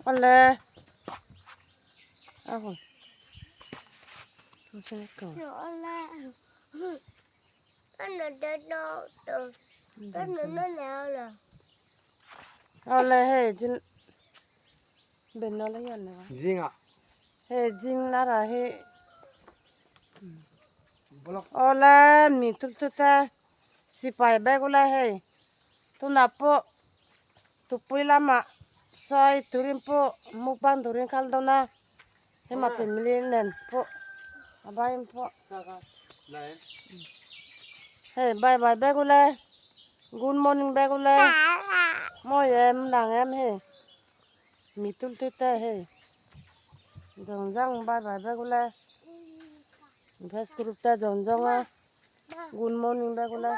Awle. A hun. Awle hei jin ben no la yan na. Zinga. Hei jing lara hi. Awle mi tul tu te sipai bag ula hei. Tunah pawh tupui lamah sawi turin pawh mukbang turin kal dawn a hema family nen pawh a bain pawh hei bye bye bag ule good morning bag ule mawi em lang em hei mi tul te te hei zawng zawng bye bye bag ule face group te zawng zawng a. Good morning bag ule.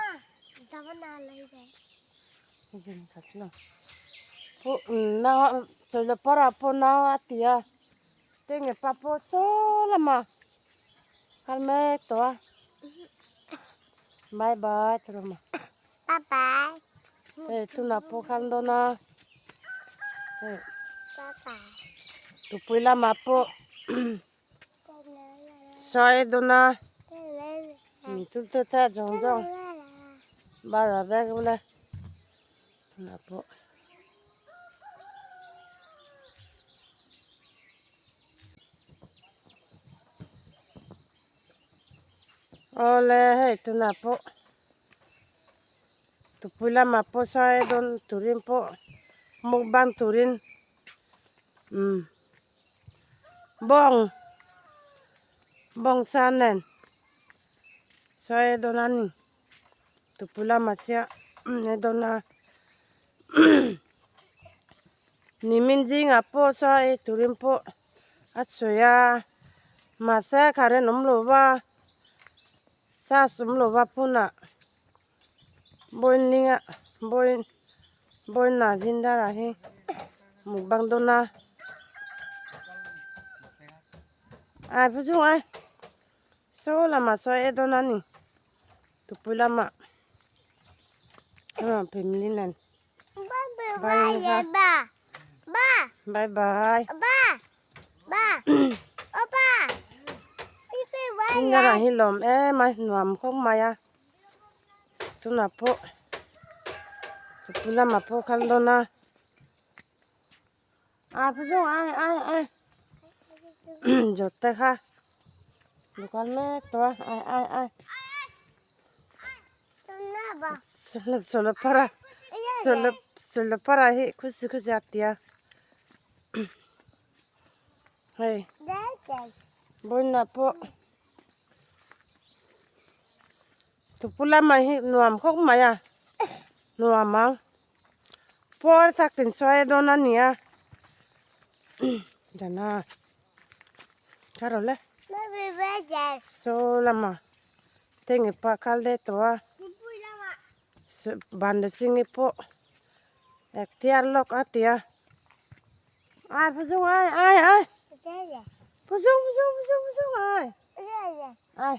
Sawilapara pawh nau a ti a tenge pa pawh saw lama kal mek tawh a bye bye ti rawh maw hei tunah pawh khan dawn a hei tupui lamah pawh. Sawi dawn a mi tul te te zawng zawng bara vek ula tunah pawh awle hei tunah pawh tupui lamah pawh sawi dawn turin pawh mukbang turin umm bawng bawng sa nen sawi dawn a ni tupui lamah chiah ei dawn a nimin zingah pawh sawi ei turin pawh a sawi a mahse current awm lo va charge awm lo va phone ah boiling a boil boil na zindar ah hi mukbang dawn a ai pu chung ai saw lamah saw e dawn a ni tupui lamah family nen bye bye bye zindar ah hi lawm em a nuam khawp mai a. Tunah pawh tupui lamah pawh kal dawn a ai pu zawng ai ai ai zawt te kha lo kal mek tawh a ai ai ai sawlapara sawlapara hi khusi khusi a tia hei vawiinah pawh. Tupu lamah hi nuam khawp mai a nuam ang puar takin sawi dawn a ni a dana kha rawh le saw lamah tenge pah kal leh tawh a bandasingi pawh ektiar lawk a ti a ai phazung ai ai ai phazung phazung phazung phazung ai ai.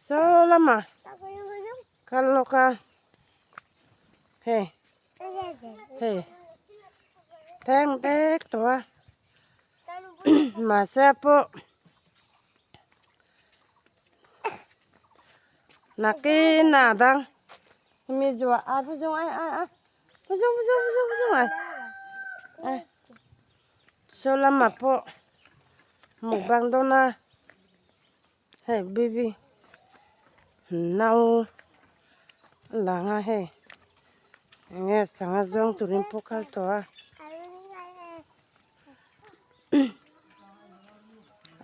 Saw lama kal lawk a hei hei teng dek tawh a mahse pawh nakin ah dang mi zuah a pu zawng ai ai ai pu zawng pu zawng pu zawng pu zawng ai ai saw lamah pawh. Mukbang dawn a hei baby nau a lang a hei enge sangha zawng turin pawh kal tawh a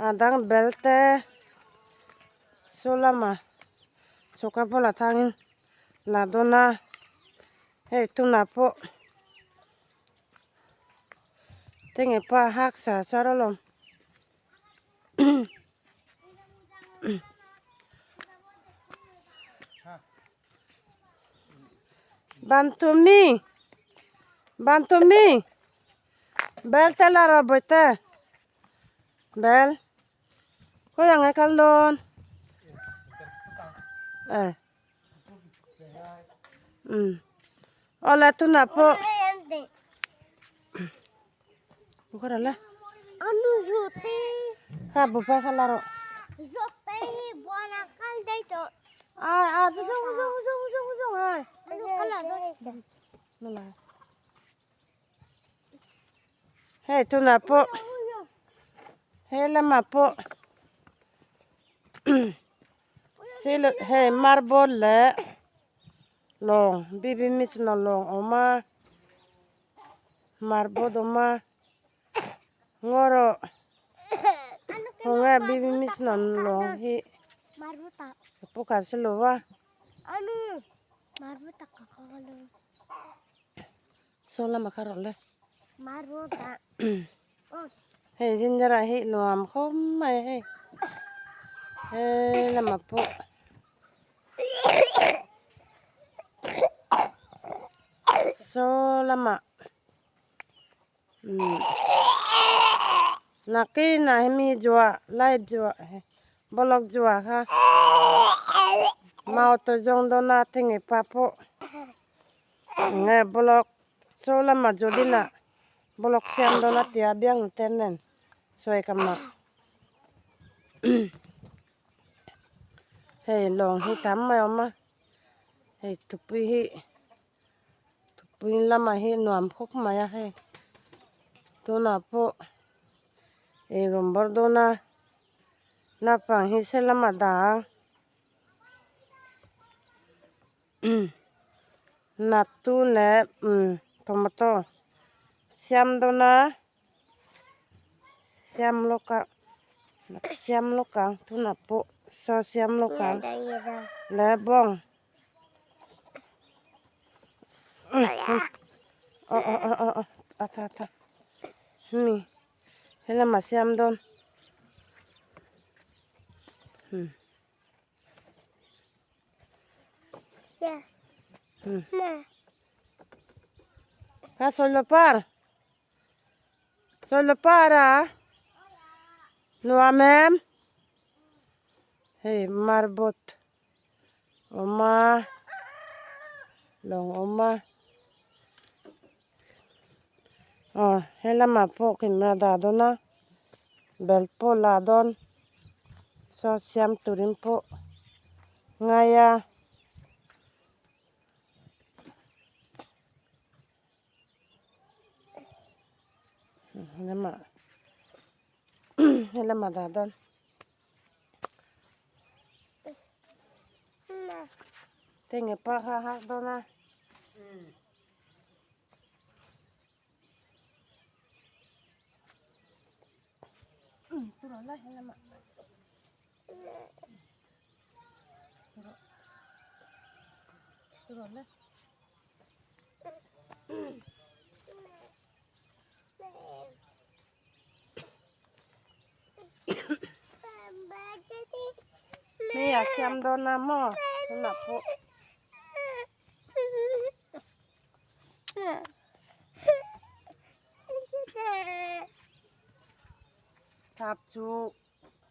a dang bel te saw lamah choka bulah thangin la dawn a hei tunah pawh. Tenge pa hak sa char alawm. Bantu mi. Bantu mi. Bel te la rawh bawihte. Bel. Khawi ang e kal dawn. Eh. Um. Awle tunah pawh. Kha buhfai kha la rawh. Ai ai zawng zawng zawng zawng zawng ai. Hei tunah pawh he lamah pawh hei marble leh lawng bb machine a lawng a awm a marble a awm a ngaw rawh khawnge bb machine a lawng hi pawh kan hre lo va. Saw lamah kha rawh le. Hei ginger ah hi nuam khawp mai a hei. He lamah pawh saw lamah umm nakinah hemi zuah light zuah bulb zuah kha mau te zawng dawn a thingih pa pawh. Nge block saw lama Jodina block siam dawn a tia biang te nen sawi ka mak hei lawng hi tam mai a awm a hei tupui hi tupui lamah hi nuam khawp mai a hei tunah pawh ei rawn bawrh dawn a naupang hi se lamah dah ang. Natu leh tomato siam dawn a siam lawk a siam lawk ang tunah pawh saw siam lawk ang leh bawng aw aw aw aw a tha tha hemi helamah siam dawn. Kha sawilopar sawilopar a nuam em hei marbot awm a lawng awm a aw he lamah pawh camera dah dawn a bel pawh la dawn saw siam turin pawh ngai a. Helamah helamah dah dawn. Tenge pa kha hak dawn a. Hei a siam dawn a maw tunah pawh. Tap chu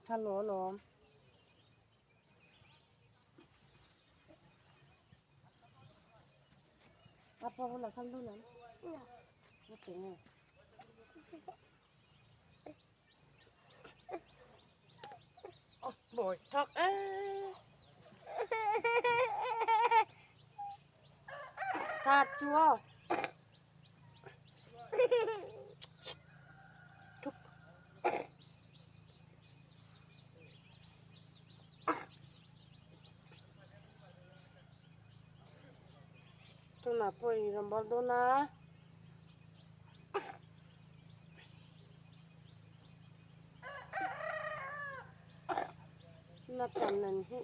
tha law lawm. Apa bulah kan dulu? Iya. Oh, boy, talk. Tap chu aw. Tunah pawh in rawn bawr dawn a. Na chan nen hi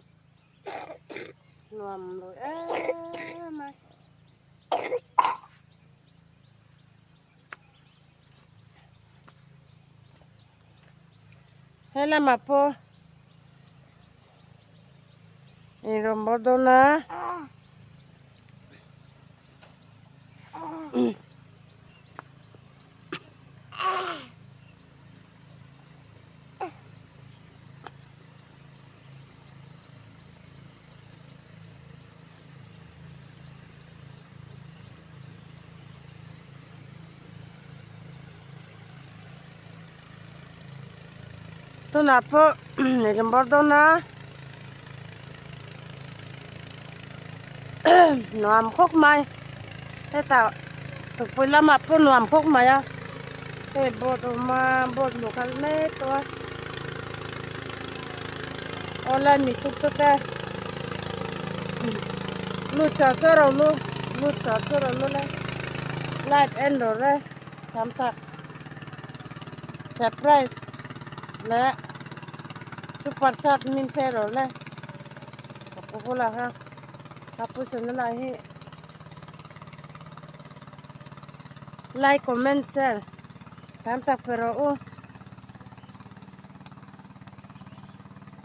nuam lo em a. He lamah pawh in rawn bawr dawn a. Tunah pawh eirawng bawr dawn a nuam khawp mai hetah tukpui lamah pawh nuam khawp mai a hei boat a awm a boat luh khalh mek tawh a awlai mi tuk tuk e lut char char a lu lut char char a lu le light en rawh le tam tak surprise leh super sub min pe rawh le ka pu bulah khan ka pu sana lah hi like comment share tam tak pe rawh u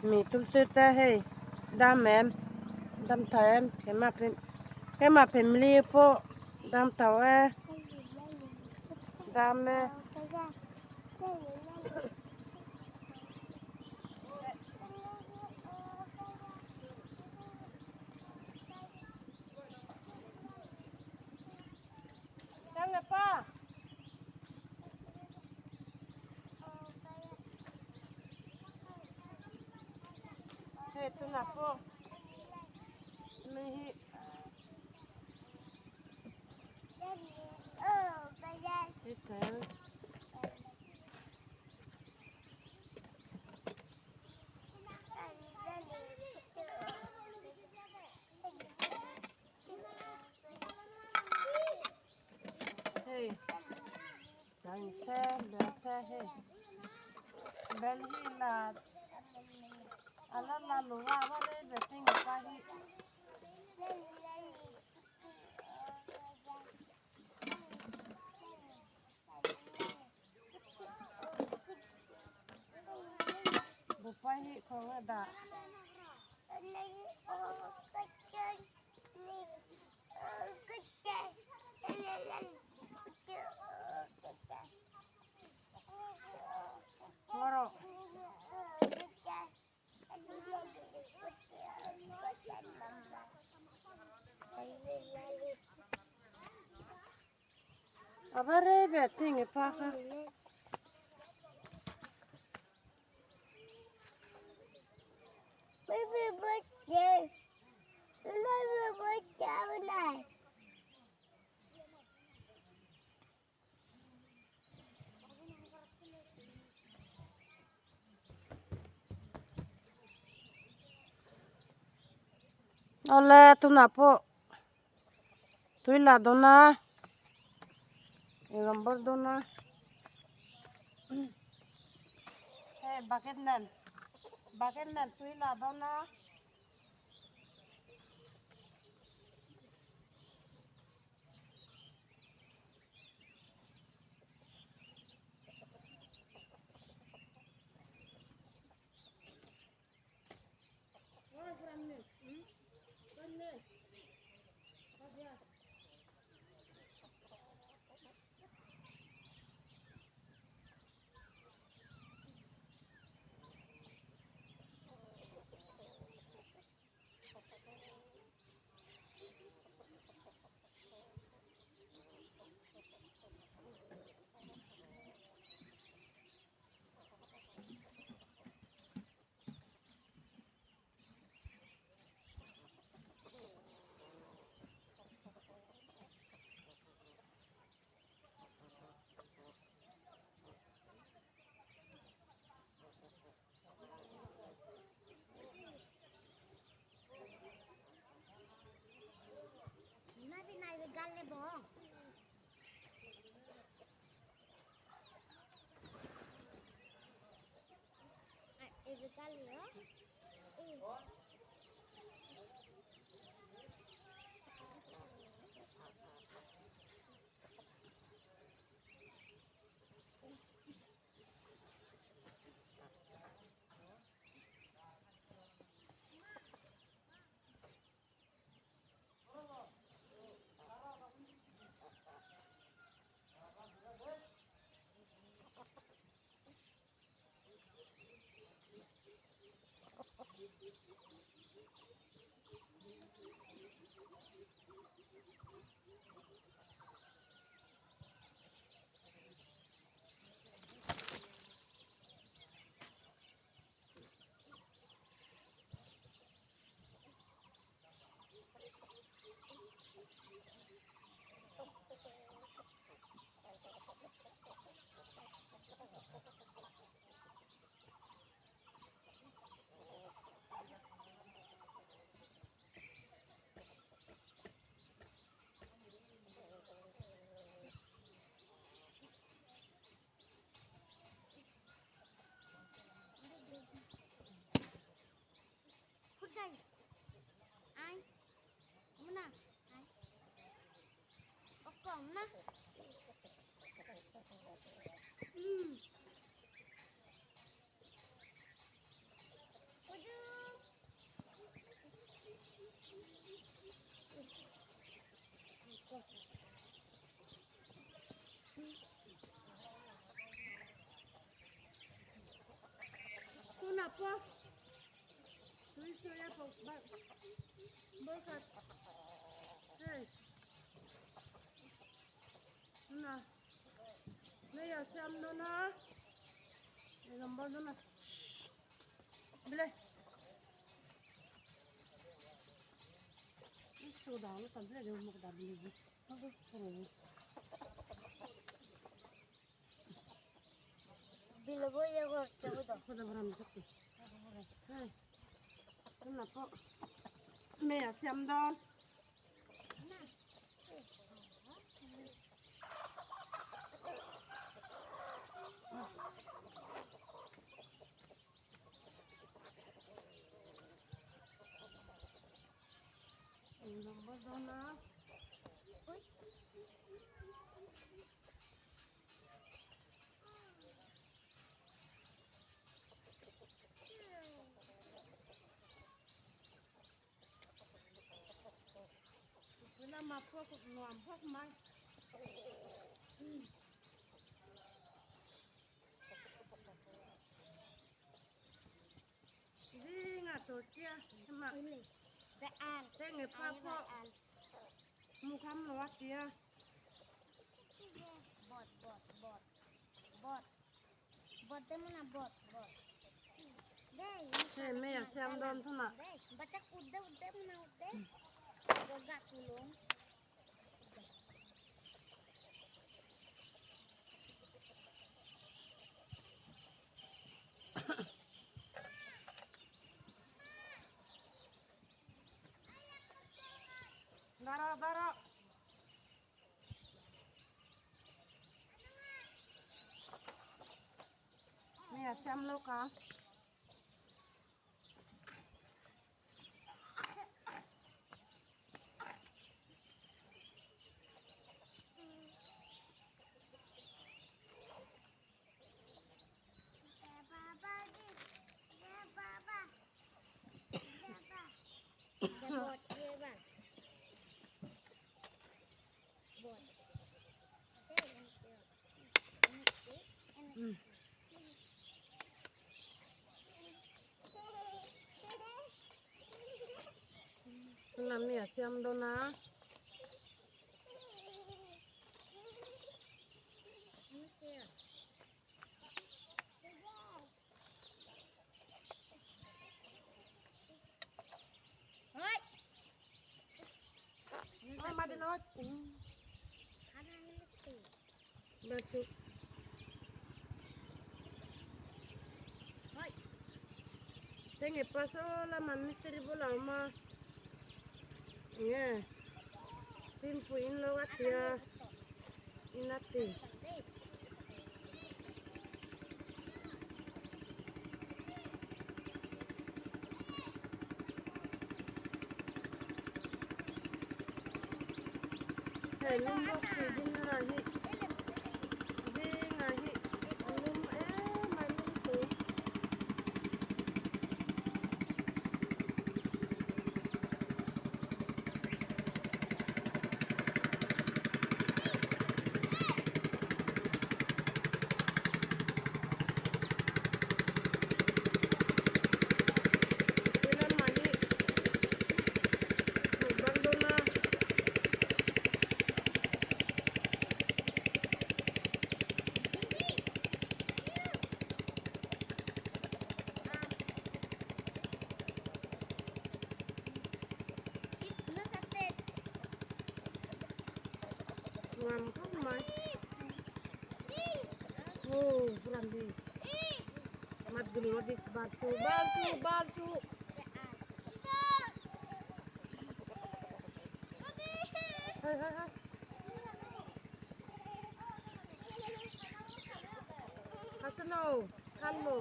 mi tum tu te hei dam em dam tha em keimah family pawh dam tho e dam e. Hei tunah pawh mi hi Hei dang te bel te hei bel hi la ala la lo va va le be ting pa hi. Bupai hi khawnge dah. Ngaw rawh. A va rei ve ting i pa kha. Awle tunah pawh tui lah dawn a eirawng bawr dawn a hei bucket nen bucket nen tui lah dawn a. siam dawn a eirawng bawl dawn a bile Mẹ xem đón. Lama pawh nuam bawk mai. Zinga to sia ma te nge pa pawh mu kham lo a tia. Bot bot bot bot bot te mana bot bot. Hei mei a siam dawn thunah. Dara dara. Mei a siam lo ka. Tunah mi a siam dawn a. Tenge paso la mistri bola ma. Yeah. Simpu in lo atia. Inati. Hey, lum bok si din ra hi. Ding a hi. Lum e mai lum tu. Batu, batu, batu. Hai, hai, hai. Hasano, kallo.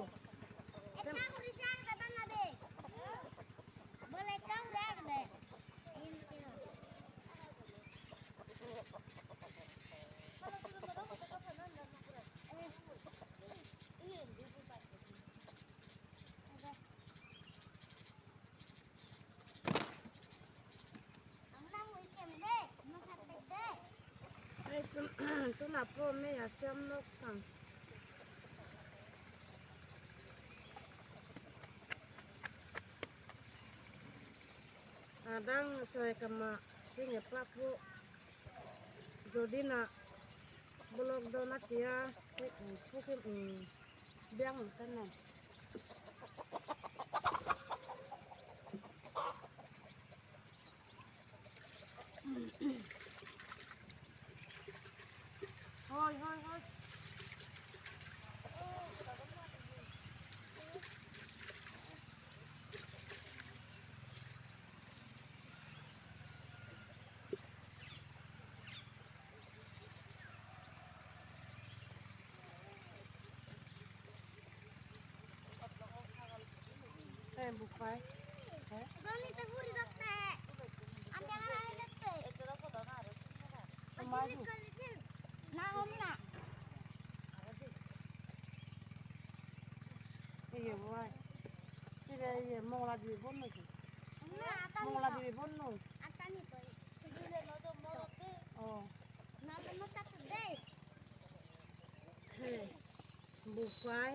Tunah pawh mei a siam nawk ang. A dang sawi ka mah tinge pa pawh Jordina Block dawn a tia bank te nen. Thôi thôi thôi. Hey, buffet. Buffet.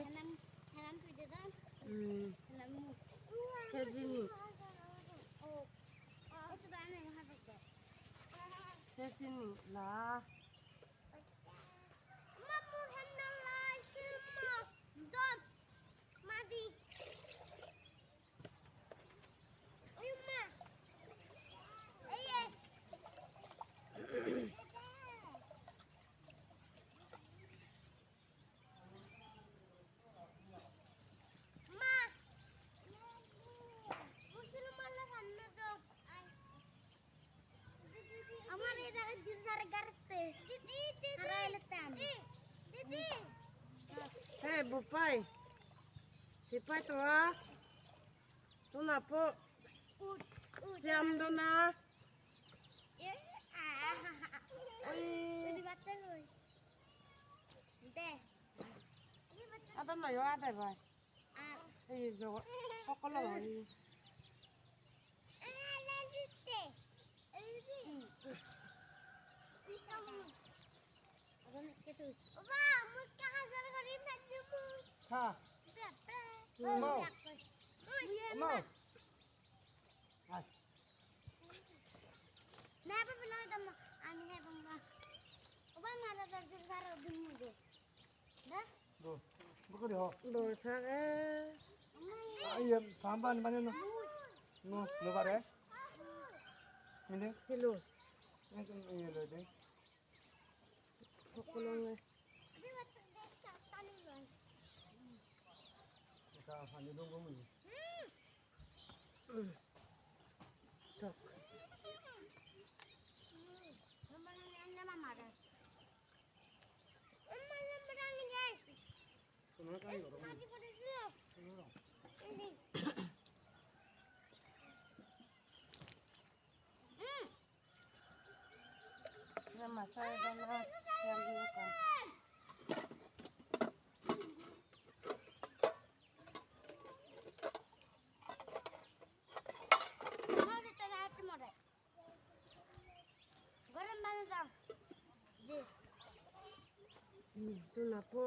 Sini lah. Hey, bupai. Sipai tua. Tu napo. Siam dona. Ada na yo ada bai. Ei jo kokolo oi. Ha. Mau. Mau. Napo.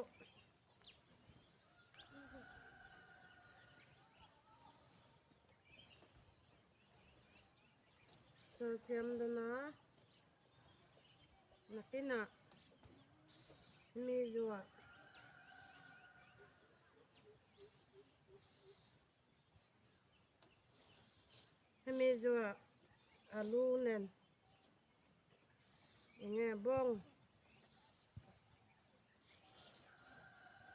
So siam dona. Nakina. Mi jua. Mi jua alu nen. Nge bong.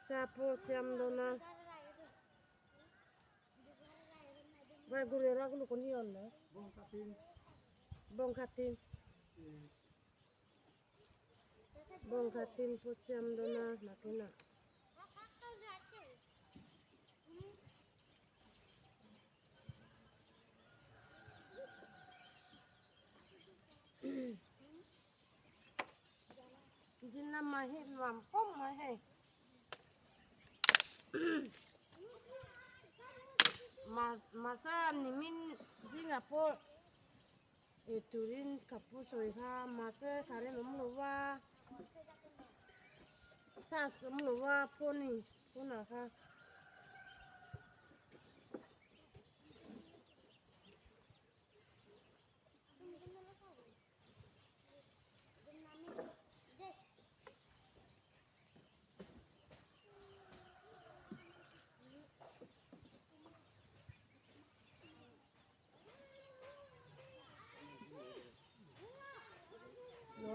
Sapo siam dona. Vai gurera gulu koni onne. Bong katin. Bong katin. Bong katin po siam dona nakina. Jinna mahi nuam pom mahi. Masa nimin jinga po turin kapu soi kha masa kare nomlowa sa nomlowa poni pona kha.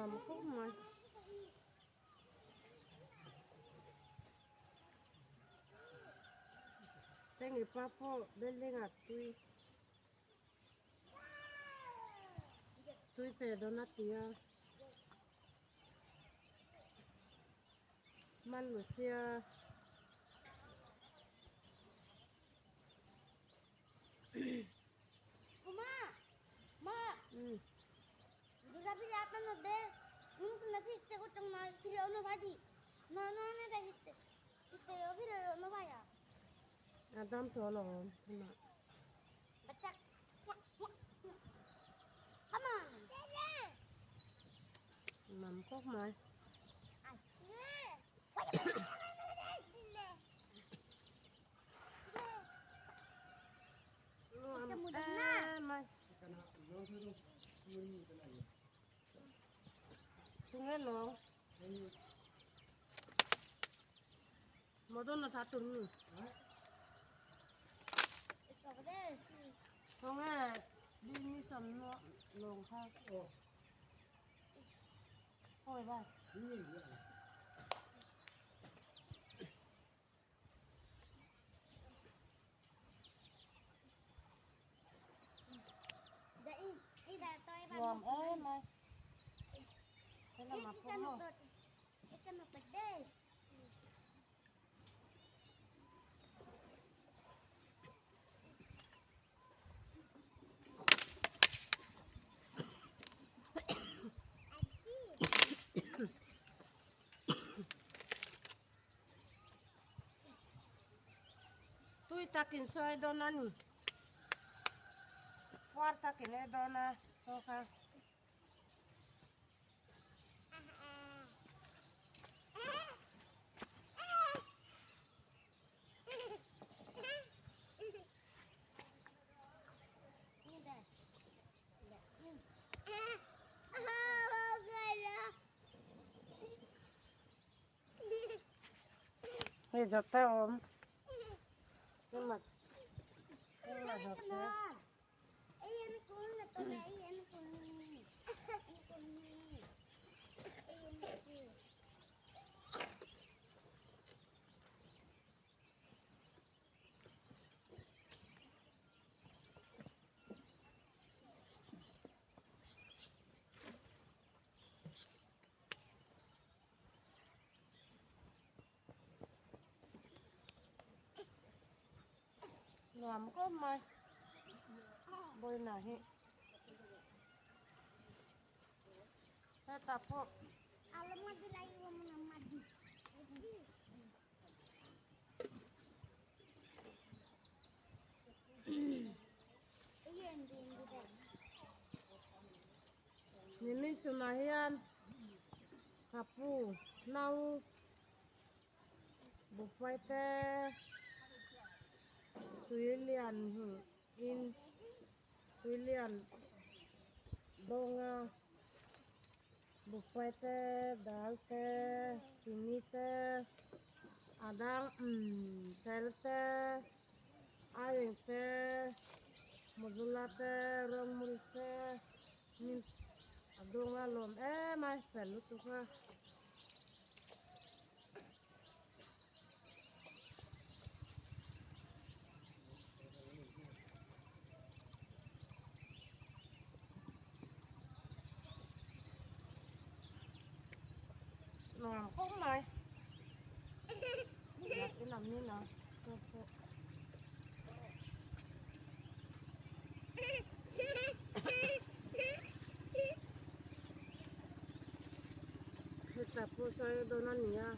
Nuam khawp mai. Tengge pa pawh building ah tui tui pe dawn a ti a. Man lo sia. A dam tawh alawm tunah. Mam khawp mai. Nuam em mai. Thế là mà không không? Tui takin sawi dawn a ni. Puar takin e dawn a chaw kha. Hei zawk te a awm engmah engmah zawk te. Nuam khawp mai vawiinah hi hetah pawh Nimin chungah hian kapu nau buhfai te tui lian in tui lian dawnga buhfai te dal te chini te a dang tel te aieng te mawzula te rawngmul te a dawnga lawm em a fel lutuk a. Nuam khawp mai lam ni na pawh. Hetah pawh sawi dawn a ni a.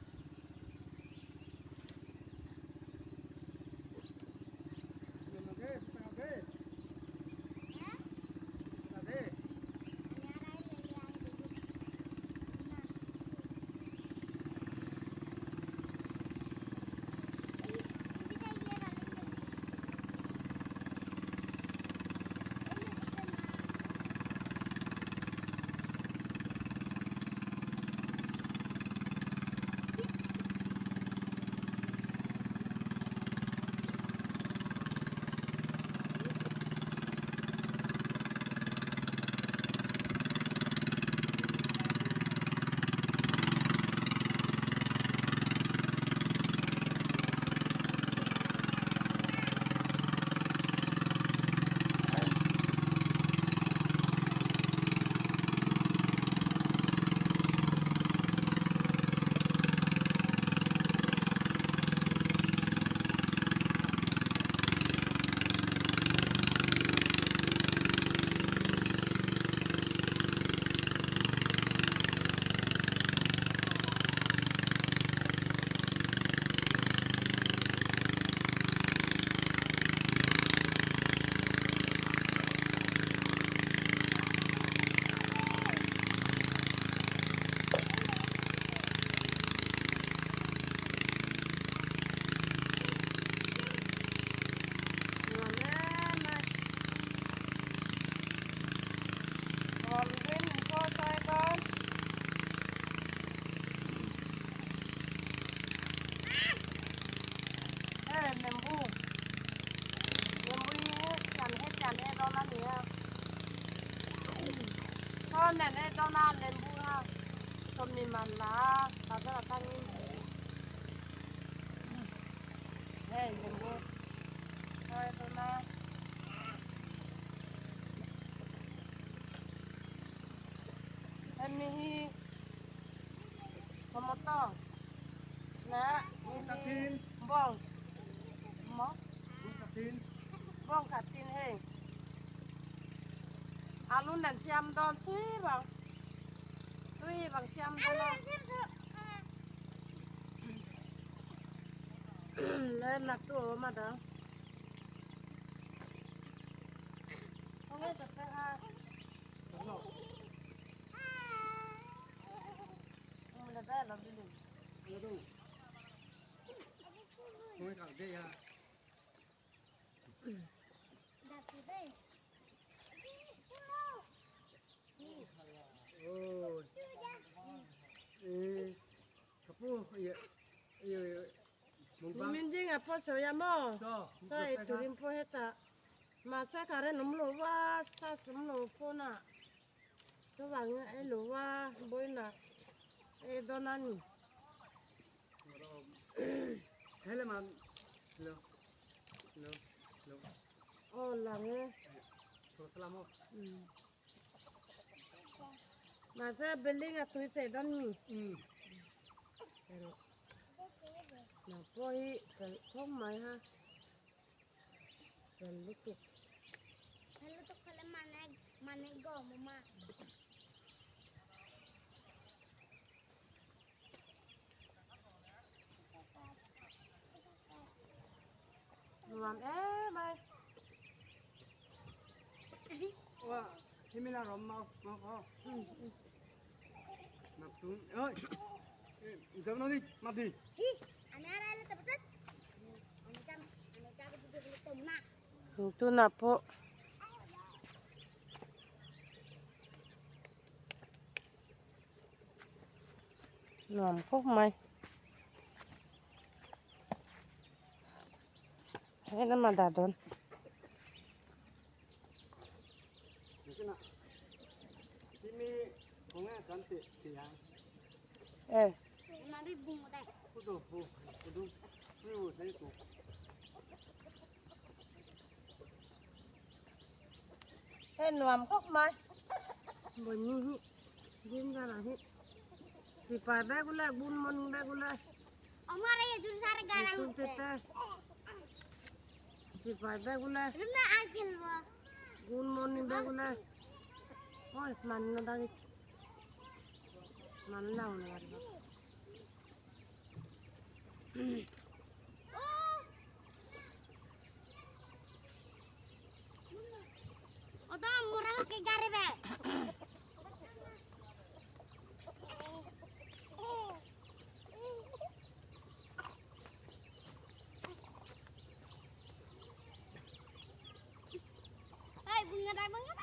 Nen e dona lembu ha 20 man la bazar atangin hey lembu hey dona hemi hi tomato na bong mo bong katin hey alu nen siam don tui bang tui bang siam don lên là tổ mà đó không biết được cái ha không là bé làm gì Minjing apa saya mau? Saya turim poheta. Masa karen umlo wa sa sumlo pona. Coba nge lo wa boina. E donani. Hele man. Lo. Lo. Lo. Oh lange. Selamo. Masa building aku itu don mi. Pero na poi không mày ha. Lutuk. Lutuk kalau mana mana go mama. Nuam mày. Wah, ini lah rom mau mau. Nak tu, oi, jangan nanti mati. Ih, anak anak tepat. Anak anak betul nak. Itu napo. Nuam kok mày. Ini mah dadon. Ini bunga cantik dia. Nanti bunga deh. Kudu bu, kudu, kudu saya tu. Nuam kok mày. Bunyi, jin jalan hi. Sipai begule, bun mon begule. Omar ya jurus garang. Sipai begule. Rumah akil bo. Bun mon begule. Oh, mana lagi? Mana lagi? Oh, tuh murah ke garbe. Hei, bunga dah bunga.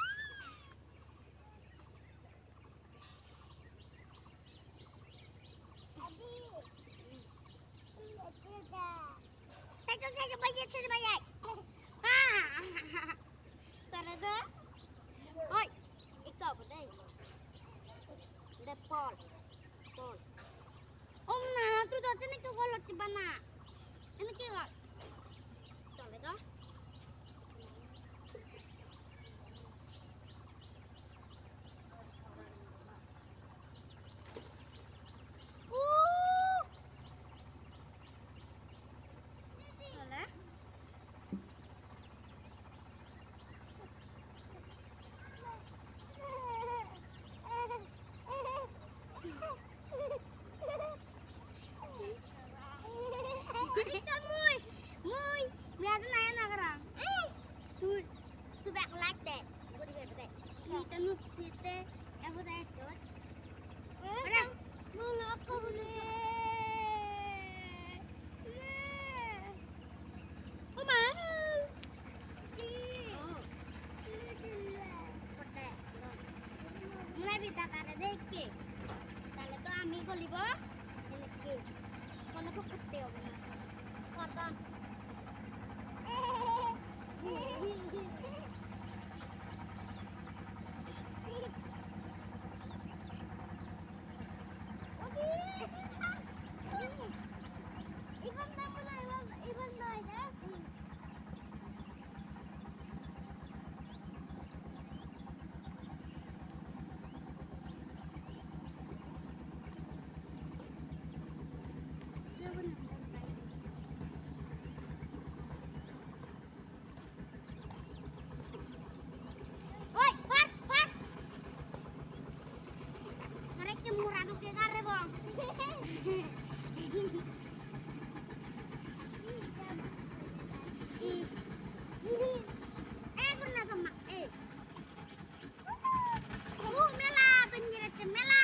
মেলা তৈরি মেলা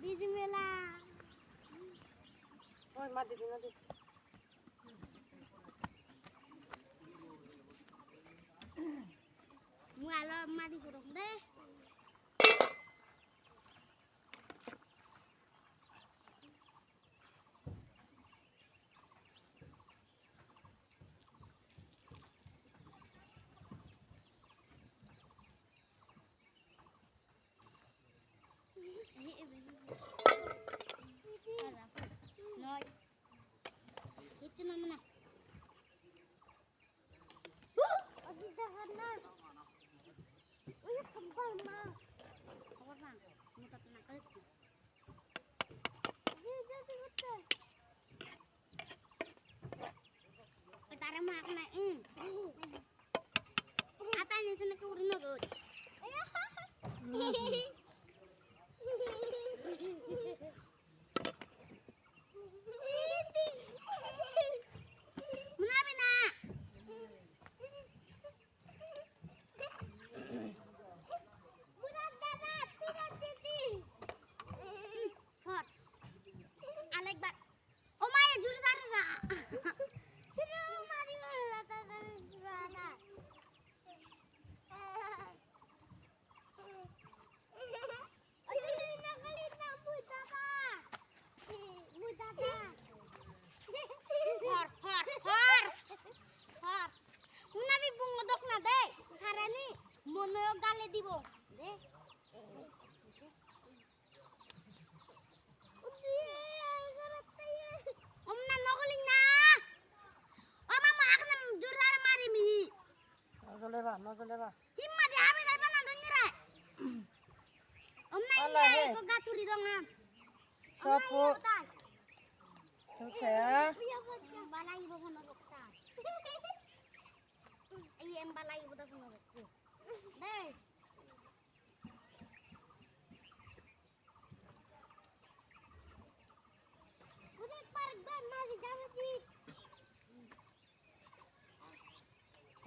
বিজি মেলা। ওই মাটি দিন মাটি। Mualo mati kurang deh. Itu namanya.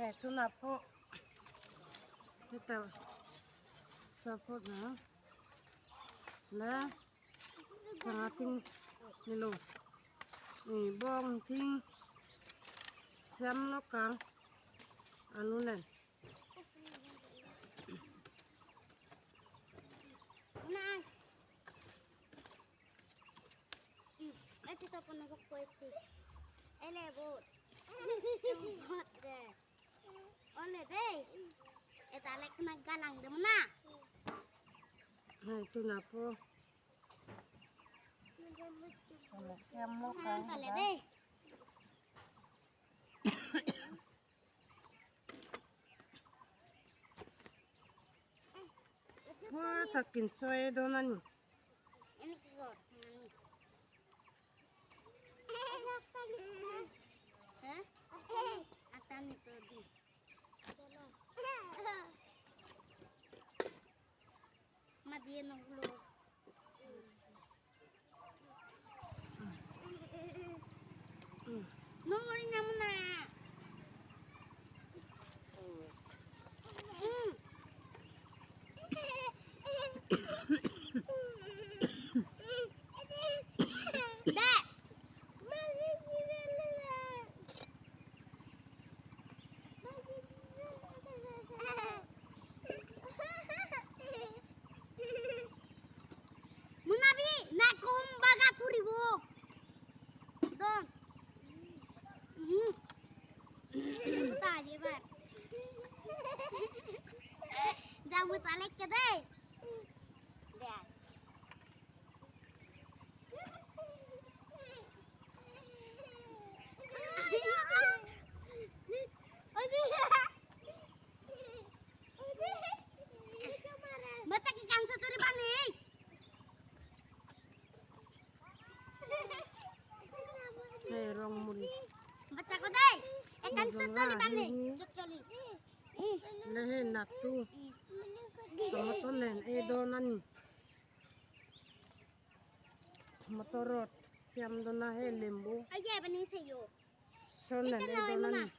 Hey, tu na po. Ito. Support na. Na. Ang ating nilo. Ni bong ting. Sam lokang. Ano na? Na. Ito to po nagkukwetsi. Ele bot. Bot de. Ole de. Eta lek na galang de na. Ito na po. Sam lokang. Ole de. Wah, takin soy donani. Ini kok. Hah? Atan itu di. Madiyan ang ulo. Nungurin niya muna. Lehe natu. Tomato nen e donani. Motor rot siam dawn a hei lembu sawn an ei dawn a ni.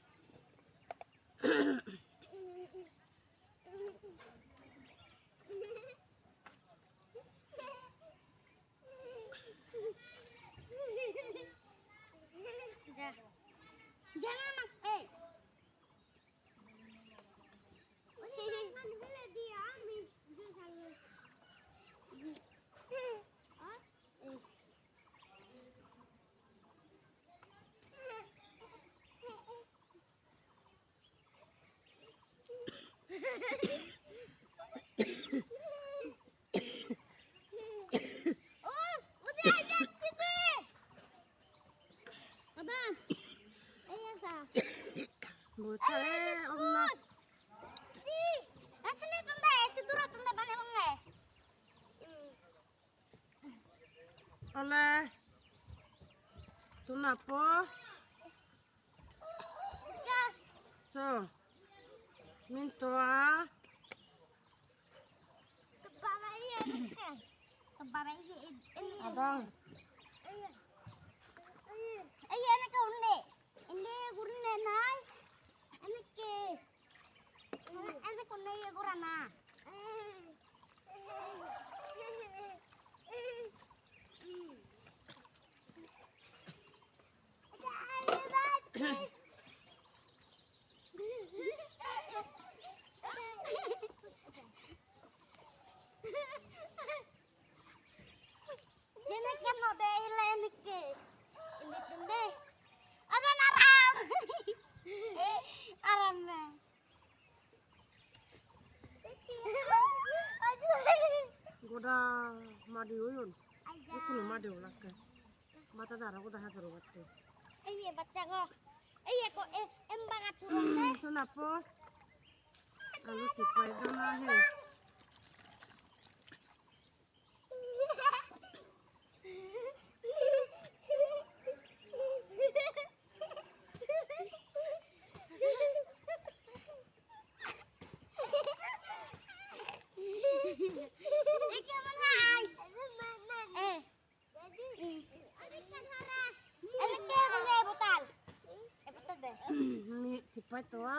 Awle tunah pawh saw min tawh a. A bang. Goda madi oyun ikkuno madi olakke mata dara goda hajoro batte এই বাচ্চা গো এই কো M বাগা তুরন দে tuna po alu tipai dona he mi tipai toa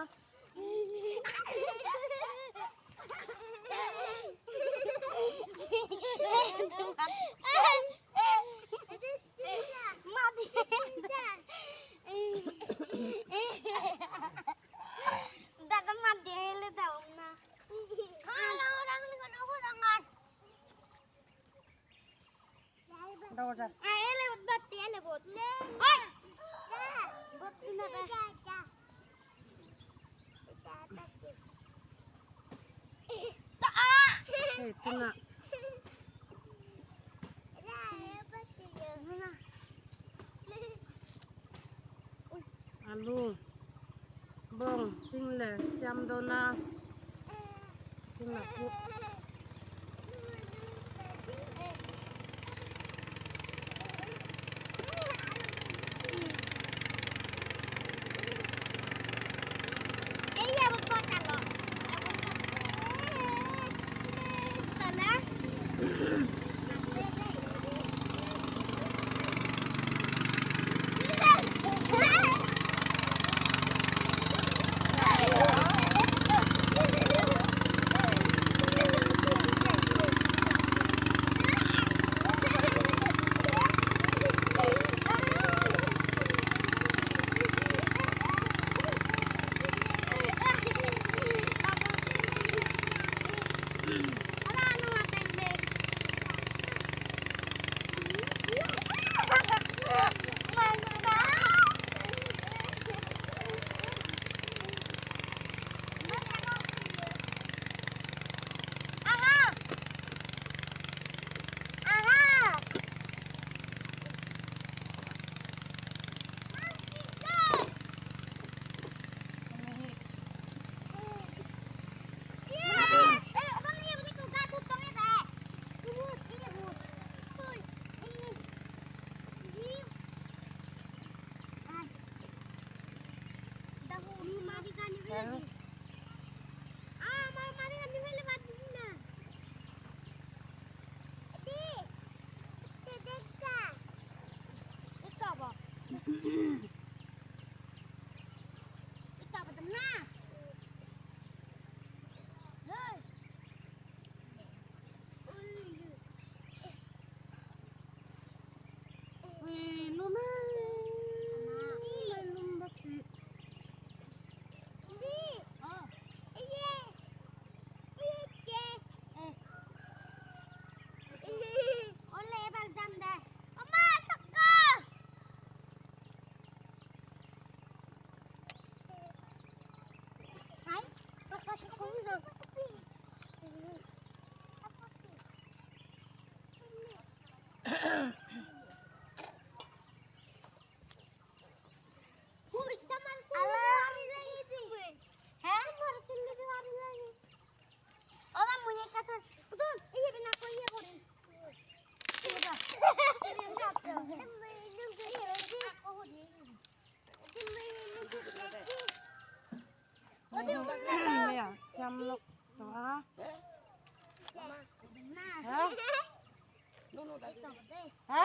দাদা মাটি এলে দাও না doja এলে বাতি এলে বোত ওই বোত না hey tuna alu bong tingle siam dona tuna pu Siam lawk tawh a. Ha? Ha?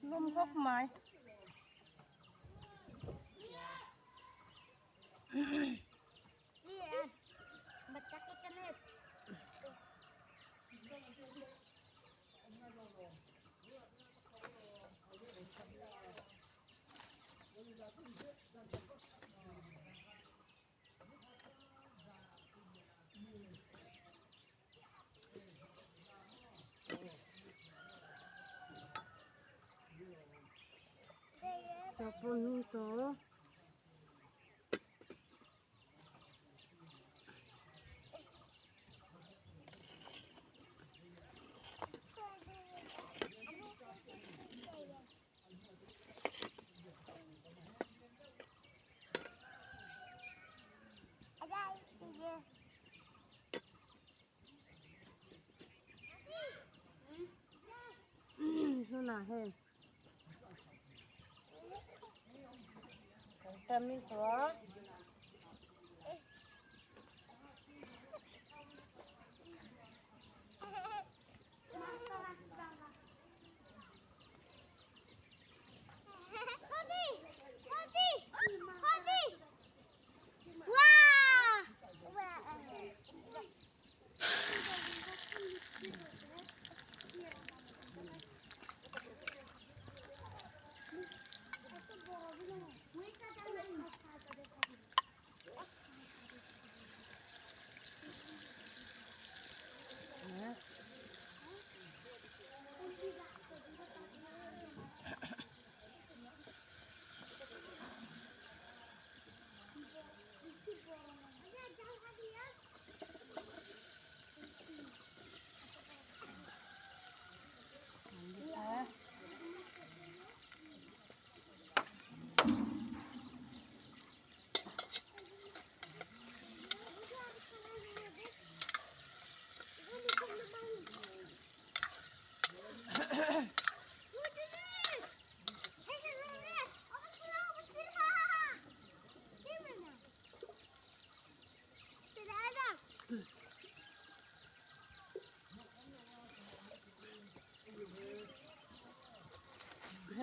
Lum khawp mai. Punto. Hei. Vitamin tua.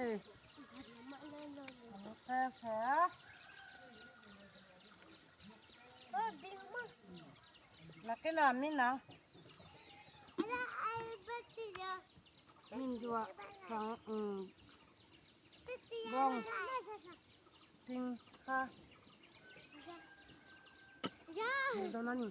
Hey. Là min nào? Min dua sang bông tinh ha. Đâu nó nhỉ?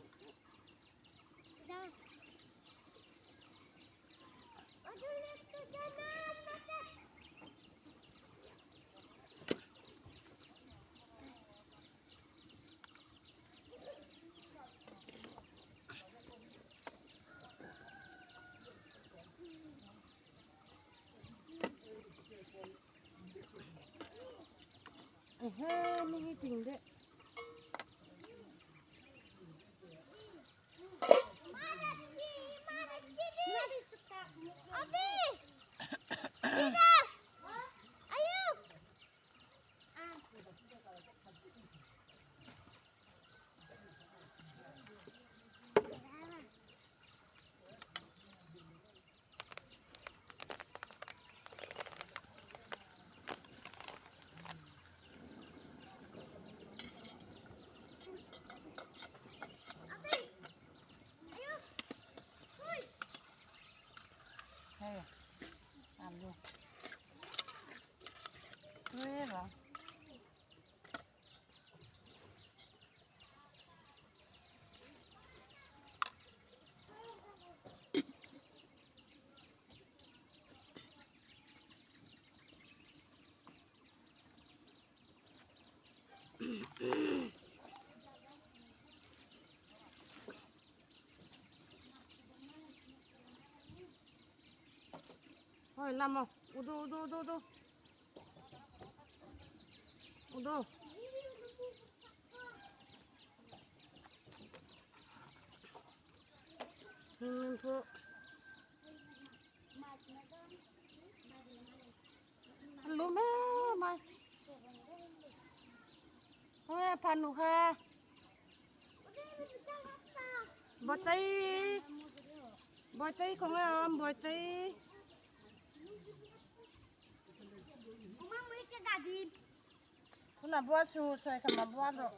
Hê, mình đấy. Khawi lam aw udu udu udu udu udu. Min phu. Lum he mai. Ôi panu ha. Botei. Botei kong am botei. Kuna buat su sai kama buat do.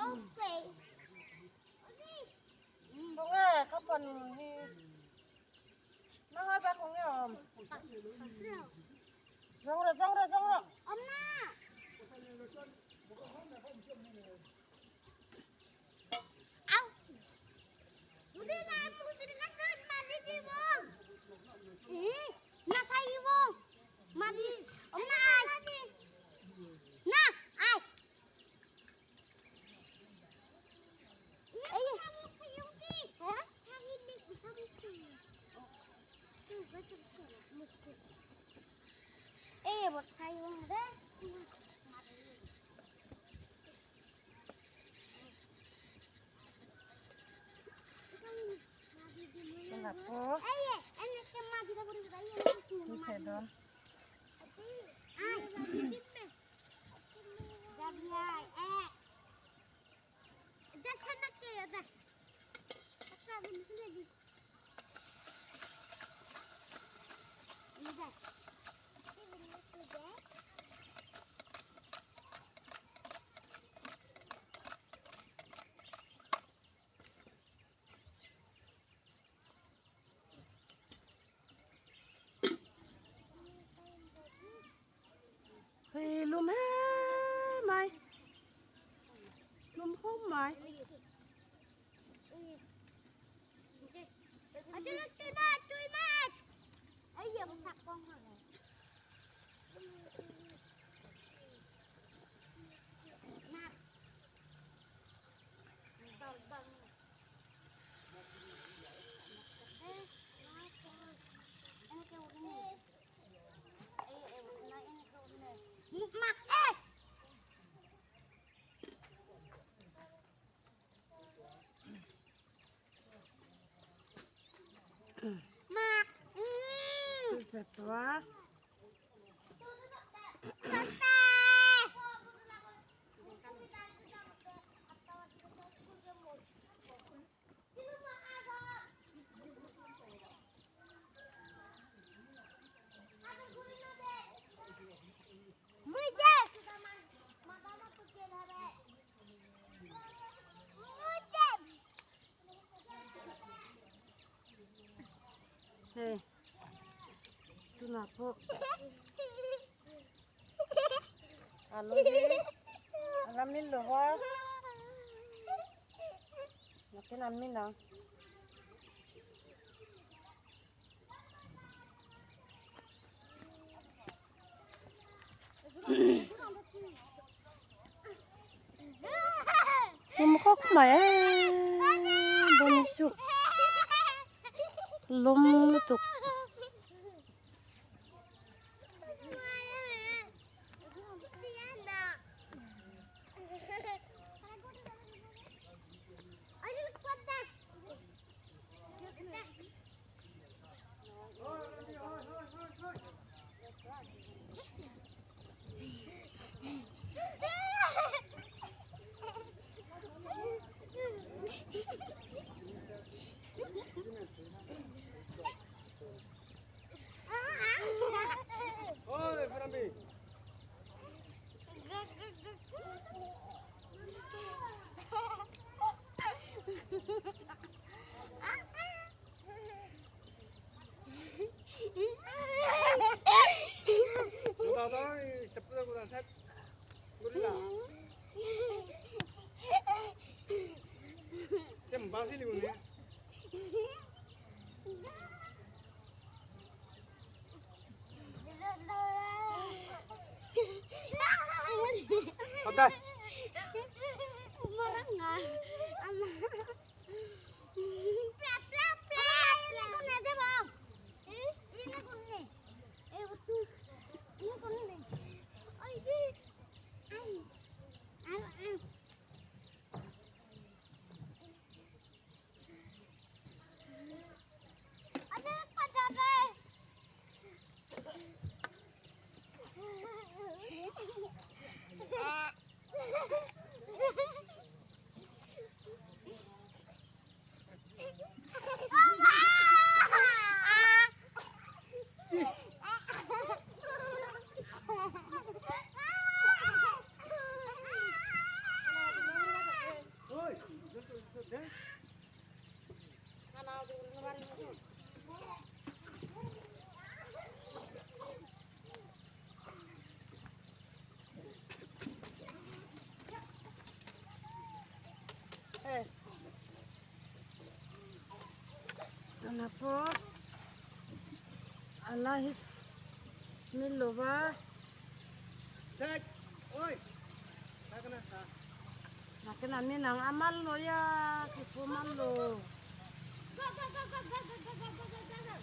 Okay. Kong e ka panu hi. Nó hơi ba kong em. Rong rồi rong rồi rong rồi. Om na. Au. Udah na udah na mati di bong. Eh, na sai bong. Mati. Om na ai. Na ai. Eh. Eh, buat saya deh. Kenapa? Eh, ini kemah kita boleh saya Ni pedon. Thì lùm hết mày. Lùm không mày. Mak eh. Mak. Betul. Hey. Tu nak Alo di. Alamin lo ha. Makin amin lah. Lum khóc mày bonisu. Lum tuk. Oi, Farambi. দাদা চপ্পল কোথা sir gorilla same বাসিলি গুনে দাদা Pla pla pla. Na pawh a la hi ni lo va. Nakin ami nang amal lo ya, kipu mal lo. Go go go go go go go go go go go.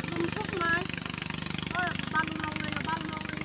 Lum khawp mai. Ôi, ban lâu rồi, ban lâu rồi.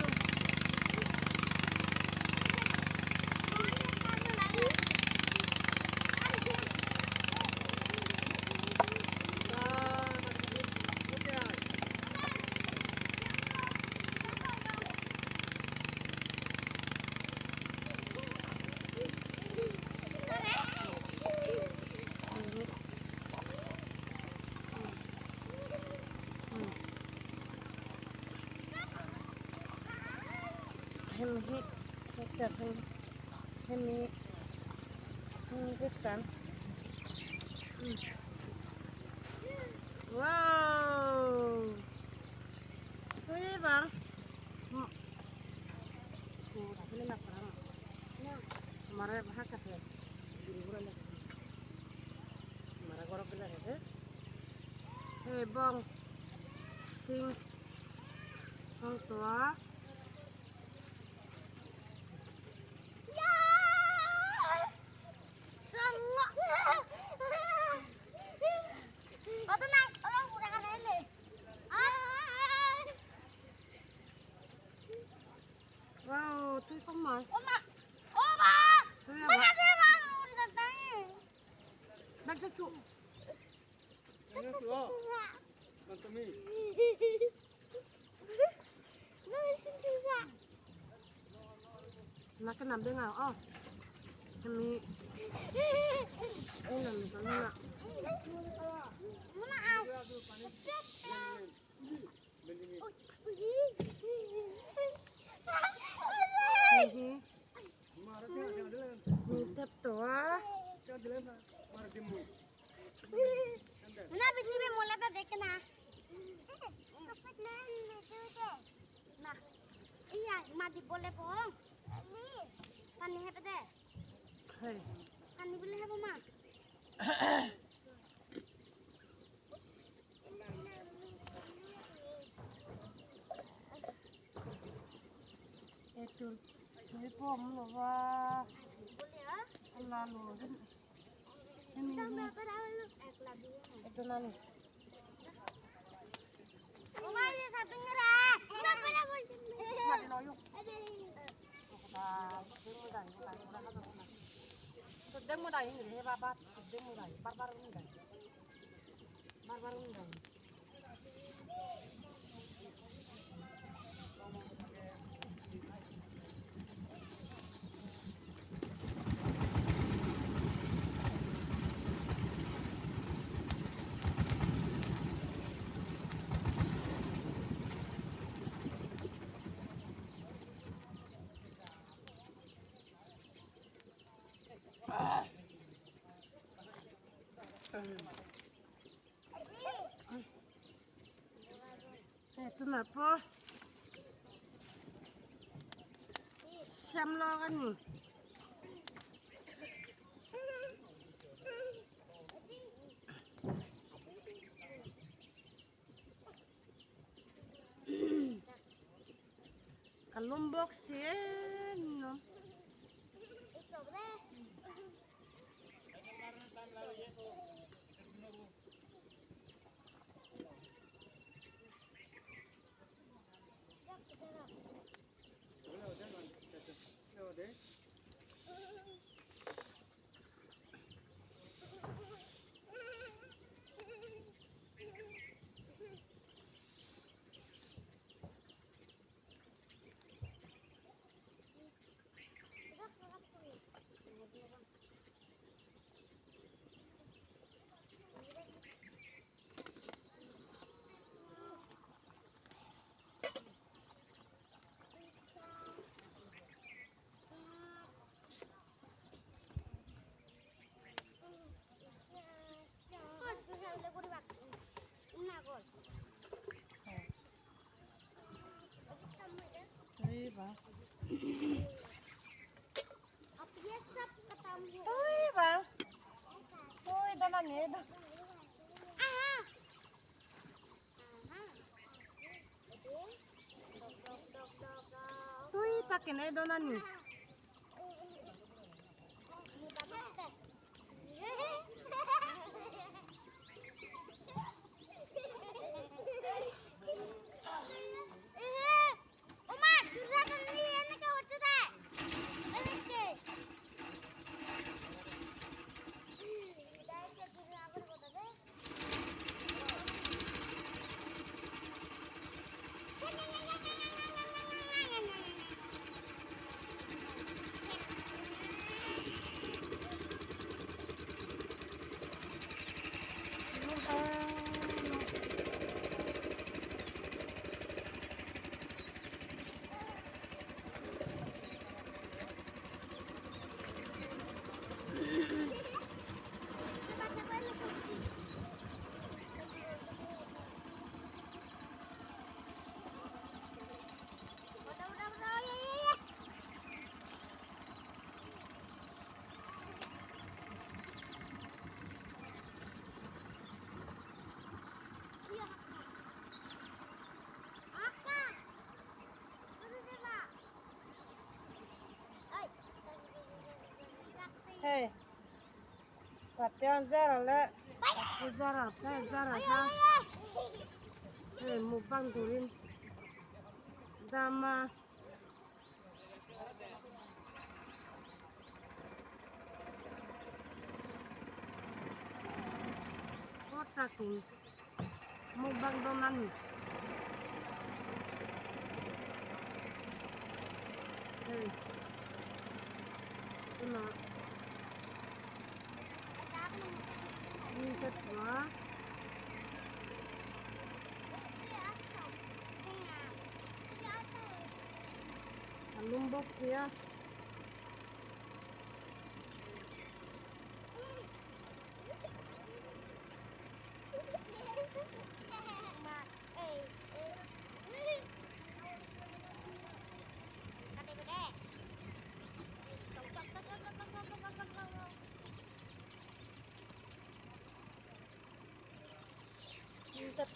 Hemi hi hektar hemi hemi kan. Wow. Ui bang. Mara bahaka fe. Mara goro bela he. Hey bong. Ting. Hong tua. Wow, tui không mà. Bác cho trụ. Nó cái nằm bên nào? Ơ. Mình đây là mình có như ạ. Mình tiếp tục á. ना बिची में मोला पे देखना ना iya mati boleh pong pani hepe deh pani boleh hepe ma itu pom lo va lalu ini itu nani Itu apa? Sam lo kan nih. Kalumbok sih, no. Tui takin ei dawn a ni. Hey, Patian zara le, zara pe zara ha. Hey, mukbang turin. Dama. Kotakin. Mukbang donan. Hey. Ina. Lumbok ya.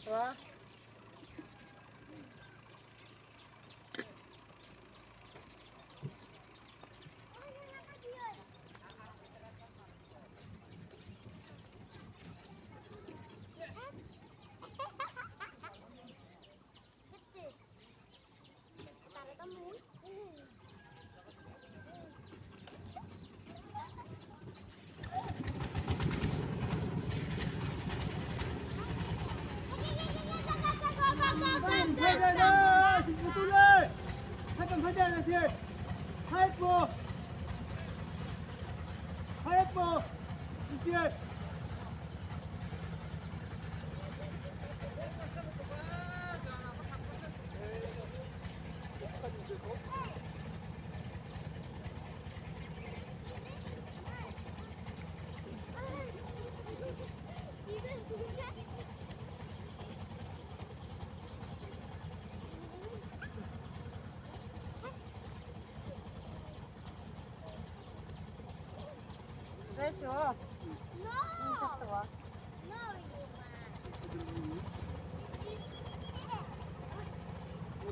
Tua.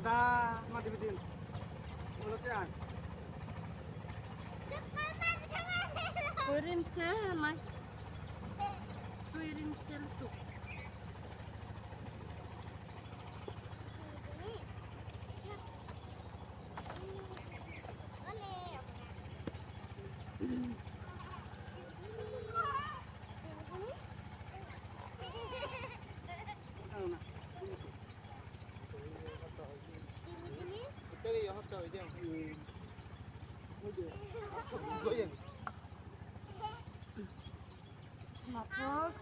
Udah mati betul. Mulutnya. Tuirim sel, mai. Tuirim sel tu. Mapo.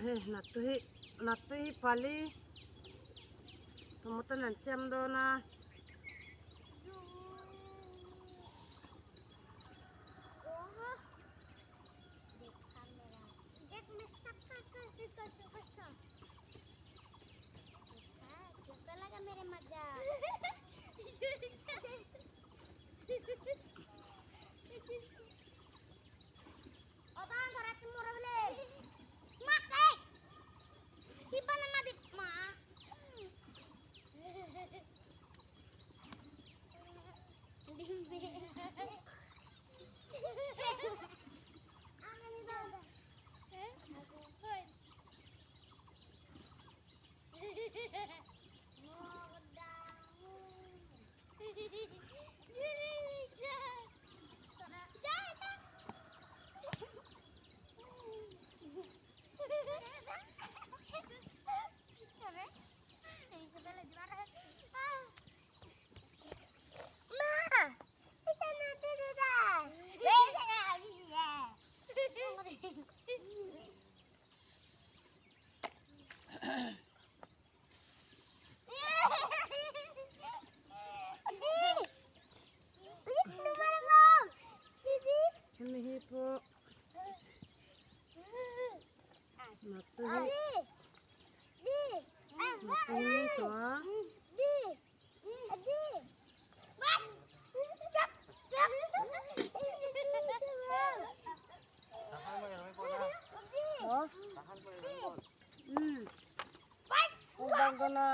Hei hnatui hi pali tomato an siam dawn a. Hemi hi pawh hnatui hi tawh a. Mukbang dawn a.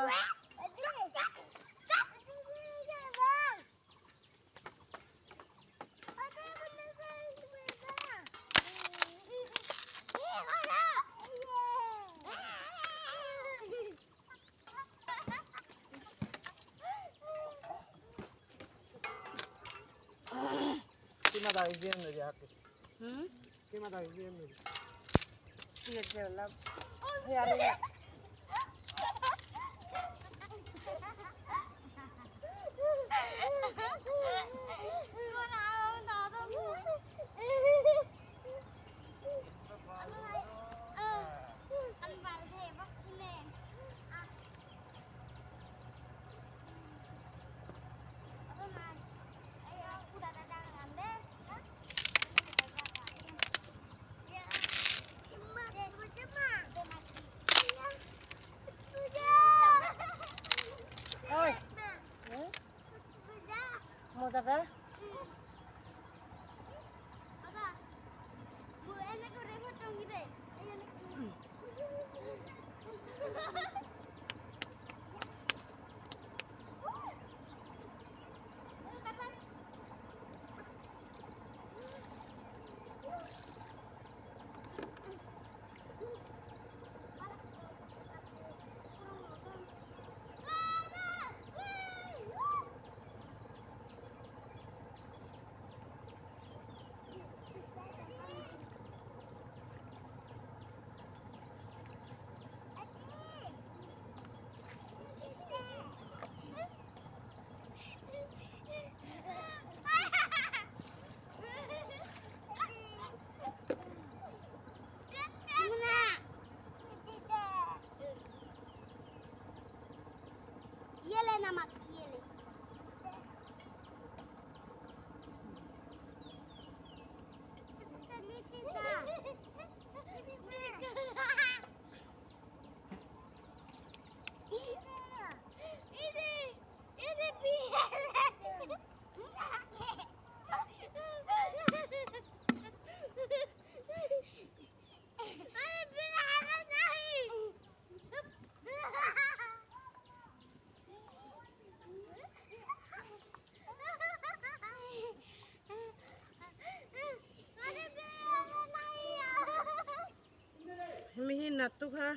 Nat tu kha.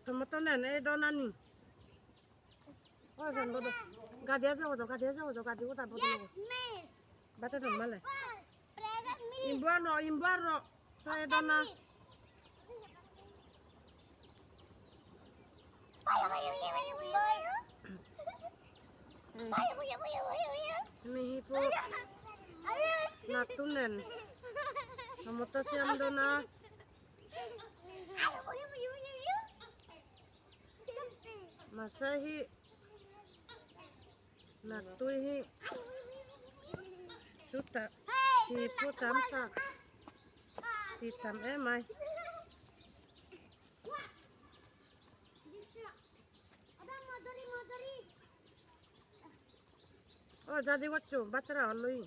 Tomato nen ei donani. Oh, jan bodo. Gadi aja bodo, gadi aja bodo, gadi udah bodo. Yes, miss. Bata dong male. Present miss. Imbuaro, imbuaro. Saya dona. Mihipo natunen. Tomato siam dona. Masahi natui hi chuta hi pu tam tak hi tam em ai. ও দাদি করছো বাচ্চারা হলোই।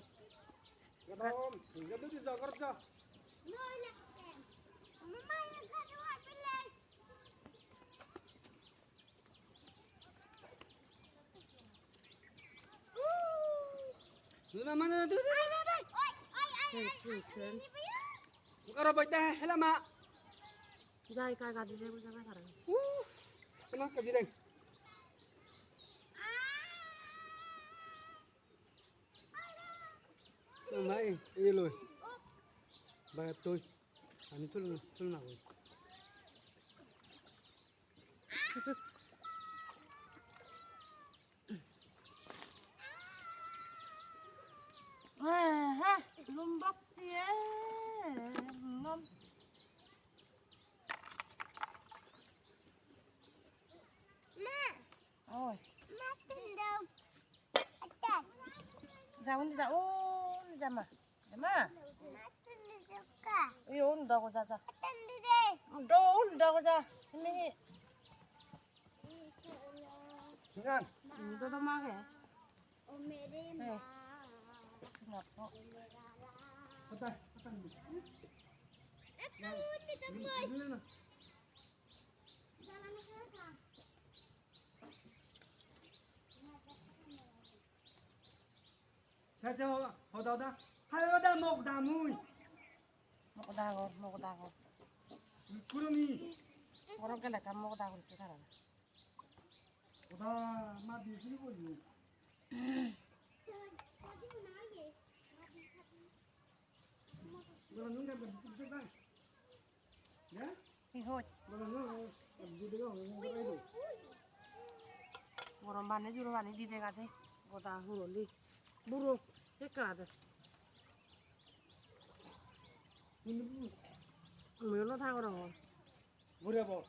যাই কার গাদি যাবো যাবে তারা। Mai, ini loh. Bayar tuh. Ani tuh tuh nak. হ্যাঁ, লুম্বক দিয়ে লুম। ওই যা উনি যা, ও জামা জামা এই 온다고 자자. 너 온다고 자. 미. Jangan. তো তো মাগে। ও মেরে মা। Patah, patah. মকদাগর মকদাগর কুরমি গরম গেলে কাম মকদাগর কি তারা ওদা মা দিছিল বলি। গরম বানে জুড়ো বানি দিতে গাতে গোদা হুরলি বুড়ো কাদে মুয়লো থাকো ঘুরে বল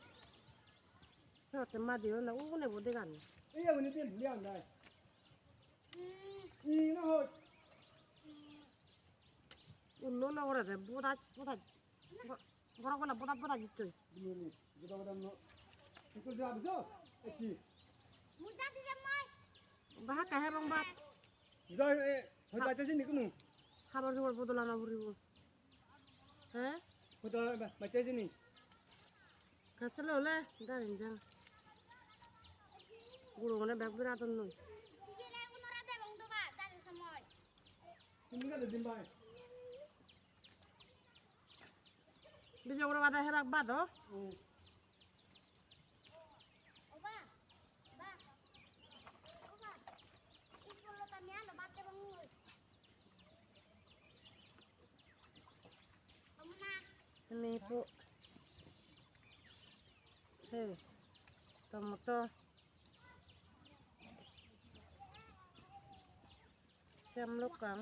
সত্যি মা দিও না ওখানে বোধে গান এই আমি দিন লিয়ান নাই ই না হয় অন্য না ওরা বোধা বোধা বড় কোনা বোধা বোধা দিতে বোধা বোধা একটু যাবো কি বাহা কাহে রং বা বাচ্চা নি কোনো খাবার জোগাড় বদলা না বুড়িব। হ্যাঁ, বাচ্চা নি কাছে হলে দাঁড়িয়ে যান গুঁড়ো মানে ব্যাগ বিরাট নই। বিজয় করে বাদা হেরাক বাদ। Nipu. Hey, tomato. Xem lúc cắm.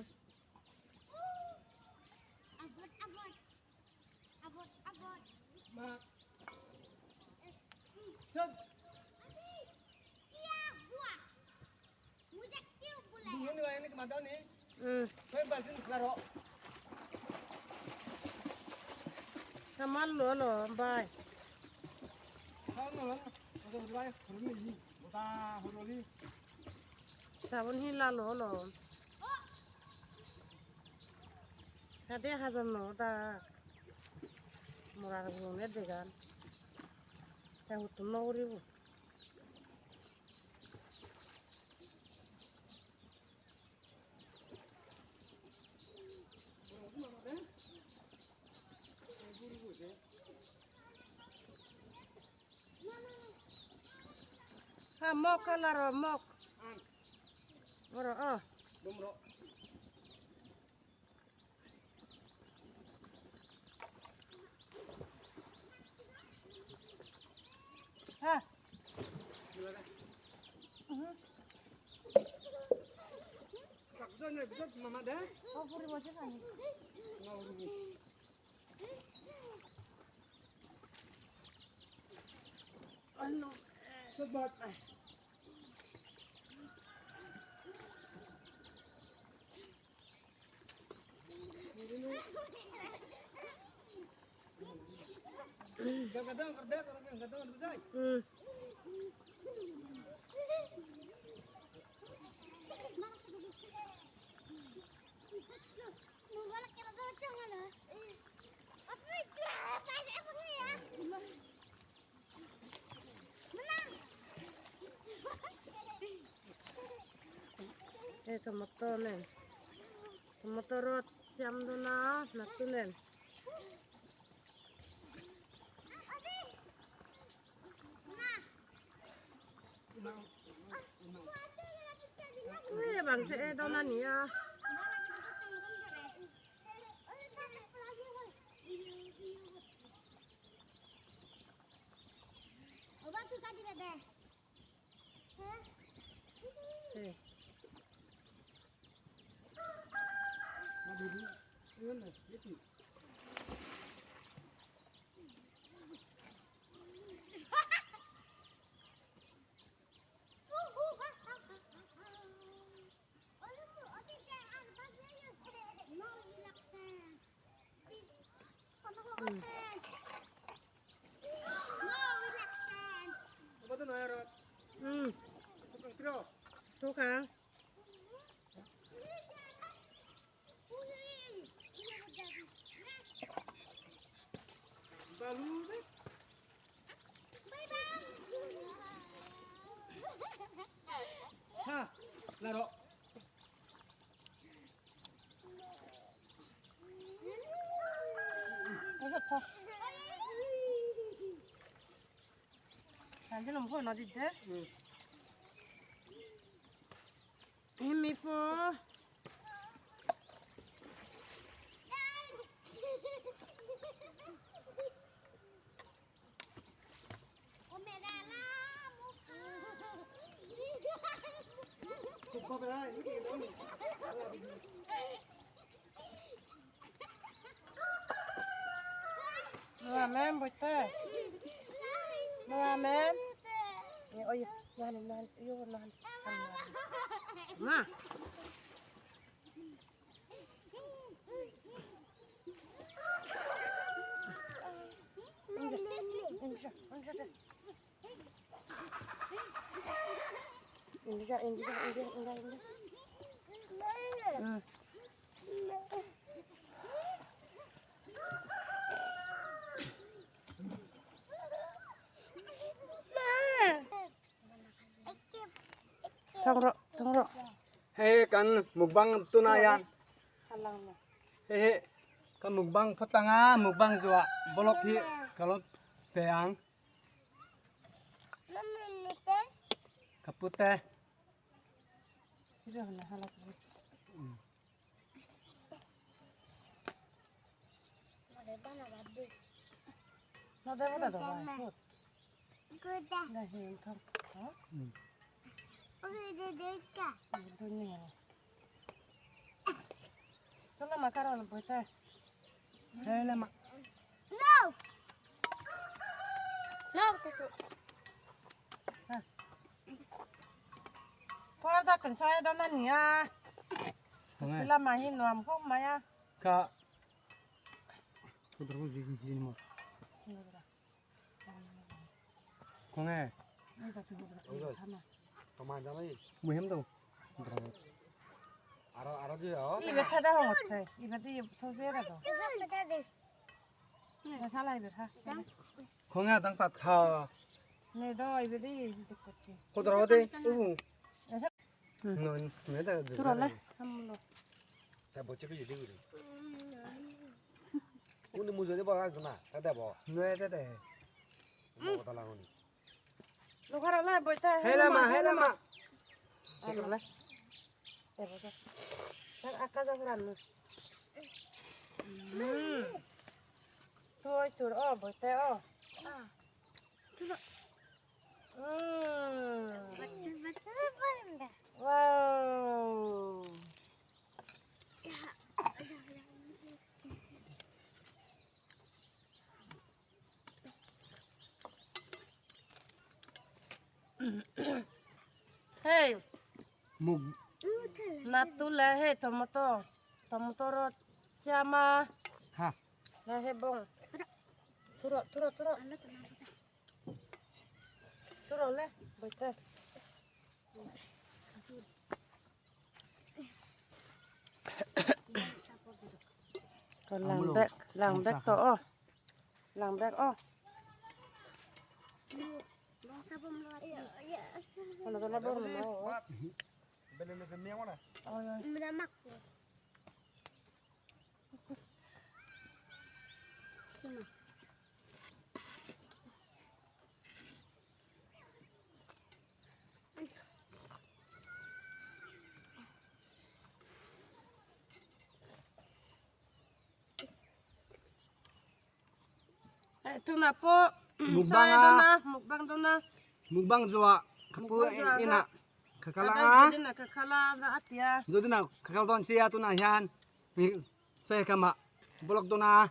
Ma. Kamal lo lo bay. Sabun hila lo lo. Kade hazam no da. Murar gune degan. Ta hutum no uribu. Ha mok la ro mok. Ro oh. Bom ro. Ha. Oh, puri bose kani. Ano? Kadang-kadang besar. Hey, tomato nen. Tomato rot siam do na natu nen. Ui, bang se do na ni a. Hey. Thuốc hả? Ha, là đó. Anjelo mo na dite. Himi po. Mem boite. Mem. Oye, nan nan yo nan. Ma. Inja inja inja inja inja. Thong ro, thong ro. He kan mukbang tunayan. He kan mukbang potanga mukbang jua bolok hi kalau peang. Kapute. No debo de dobar. Solo macaron pues. No. No, Porta con soy dona nia. La mahi nuam ko maya. Ka. Kodro jing jing mo. Konge. Muhim do. 알아 알아줘요. 입에 타다 어때? 입에 토수해라 도. 나 살아 입에 타. Konge dang pat kha. 네, 너 입에 듣겠지. Kodro de. 우. 너 내가 들어올래? 한 번. 자, 뭐 찍을 일이 그래. Helama helama. Thôi từ đó bởi thế ó. Wow. Hey, natula hey tomato, tomato rot siama. Ha. Hey bong. Turo turo turo. Turo le, boite. Còn làng bẹc to o. Làng bẹc o. Ito na po. Mukbang So, ito na. Mukbang doon na. Mukbang zuwa. Kapu ina. Kakala nga. Jodina kakala na atia. Jodina kakal don siya to na yan. Saya kama. Bulok doon na.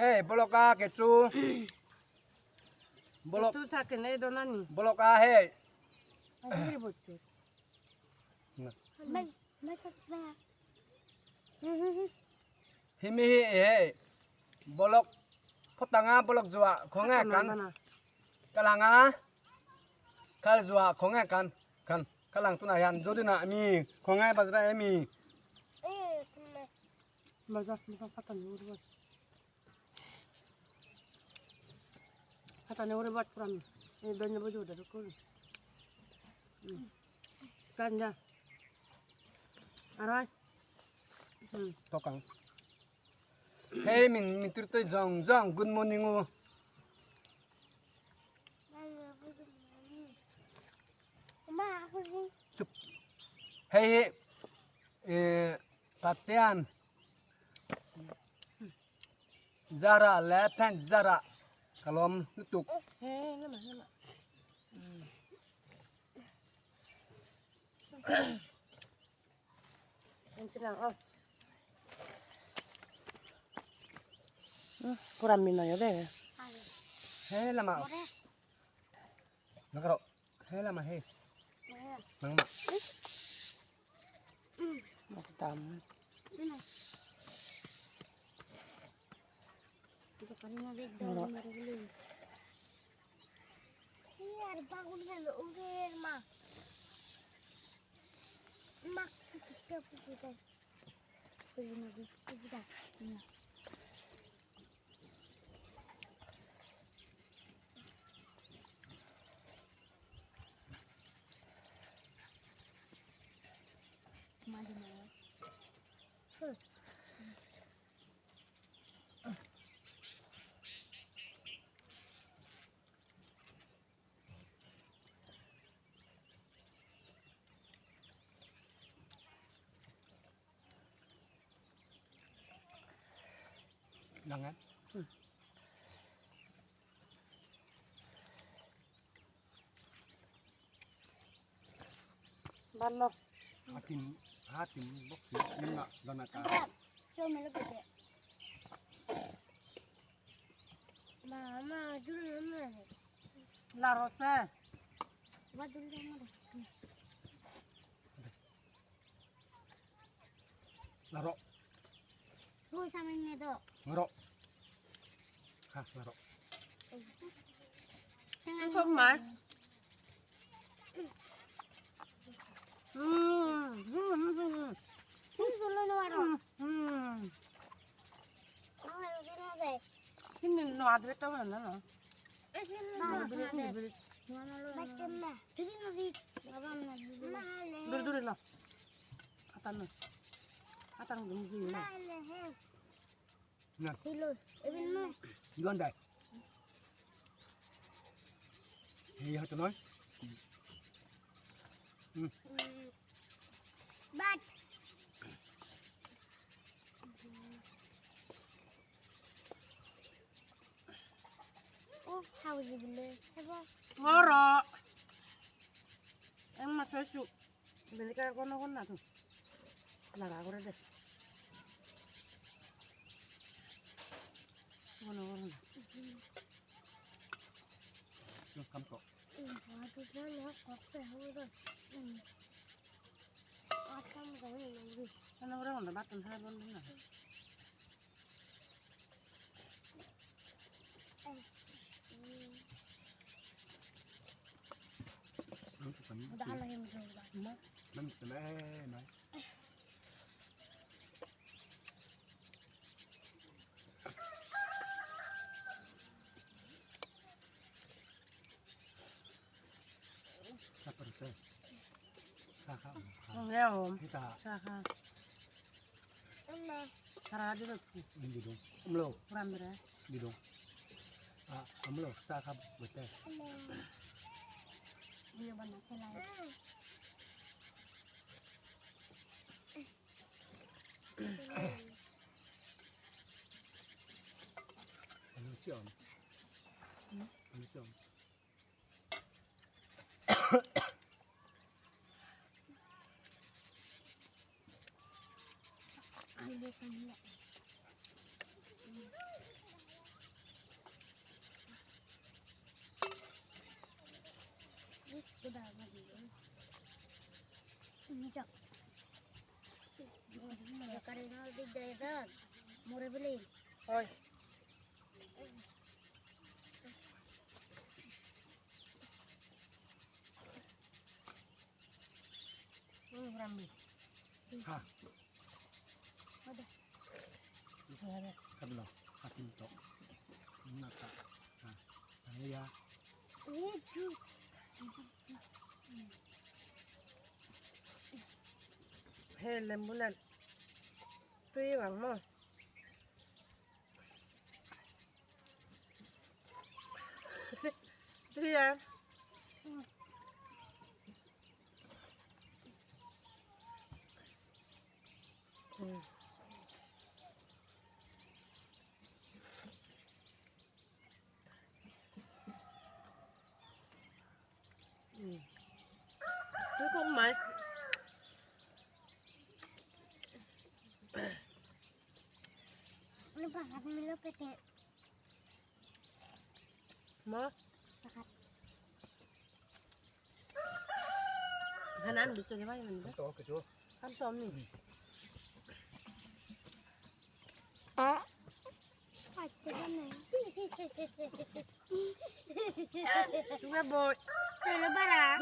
Hey, boloka kecu. Bolok. Tu থাকে না দোনানি। Boloka hey. Himi hey. Bolok potanga bolok jua khonga kan. Kalanga. Kal jua khonga kan kan kalang tuna yan jodina ami khonga bajra ami. Maza maza pata ni urwa. Pata ni urwa puran. Eh donya bojo da ko. Kan ja. Arai. Tokang. Hey min min turte jong jong good morning u. Chup. Hey eh patian. Zara lepen zara. Kalom nutuk. Hey nama nama. Entina oh. Puran mino yo de. Hey lama. Nakaro. Hey lama hey. Nang ma. Makutam. Langan. Balok. Hatim hatim bok si ninga donaka. La rawh se. La rawh. Nga rawh. Ha, la rawh. Không mà. Yuan đây. Thì hả tụi nói. Bắt. Ô, hao gì bile? Ngon rồi. Em mà chơi chụp. Mình cái con nó con nào thôi. Là gà con đây. Con nó con. Cắm cọ. Nó ra còn bắt tầm hai bốn nữa. Ôi. Ha. Kablo, hakin to. Nata. Ha. Aya. He lembulan. Tui bang mo. Tui à. Tôi không mày. Mà. Hắn ăn được cho cái bánh mình. To cái chỗ. Ăn tôm nhỉ. Chúng ta bội. चलो बड़ा.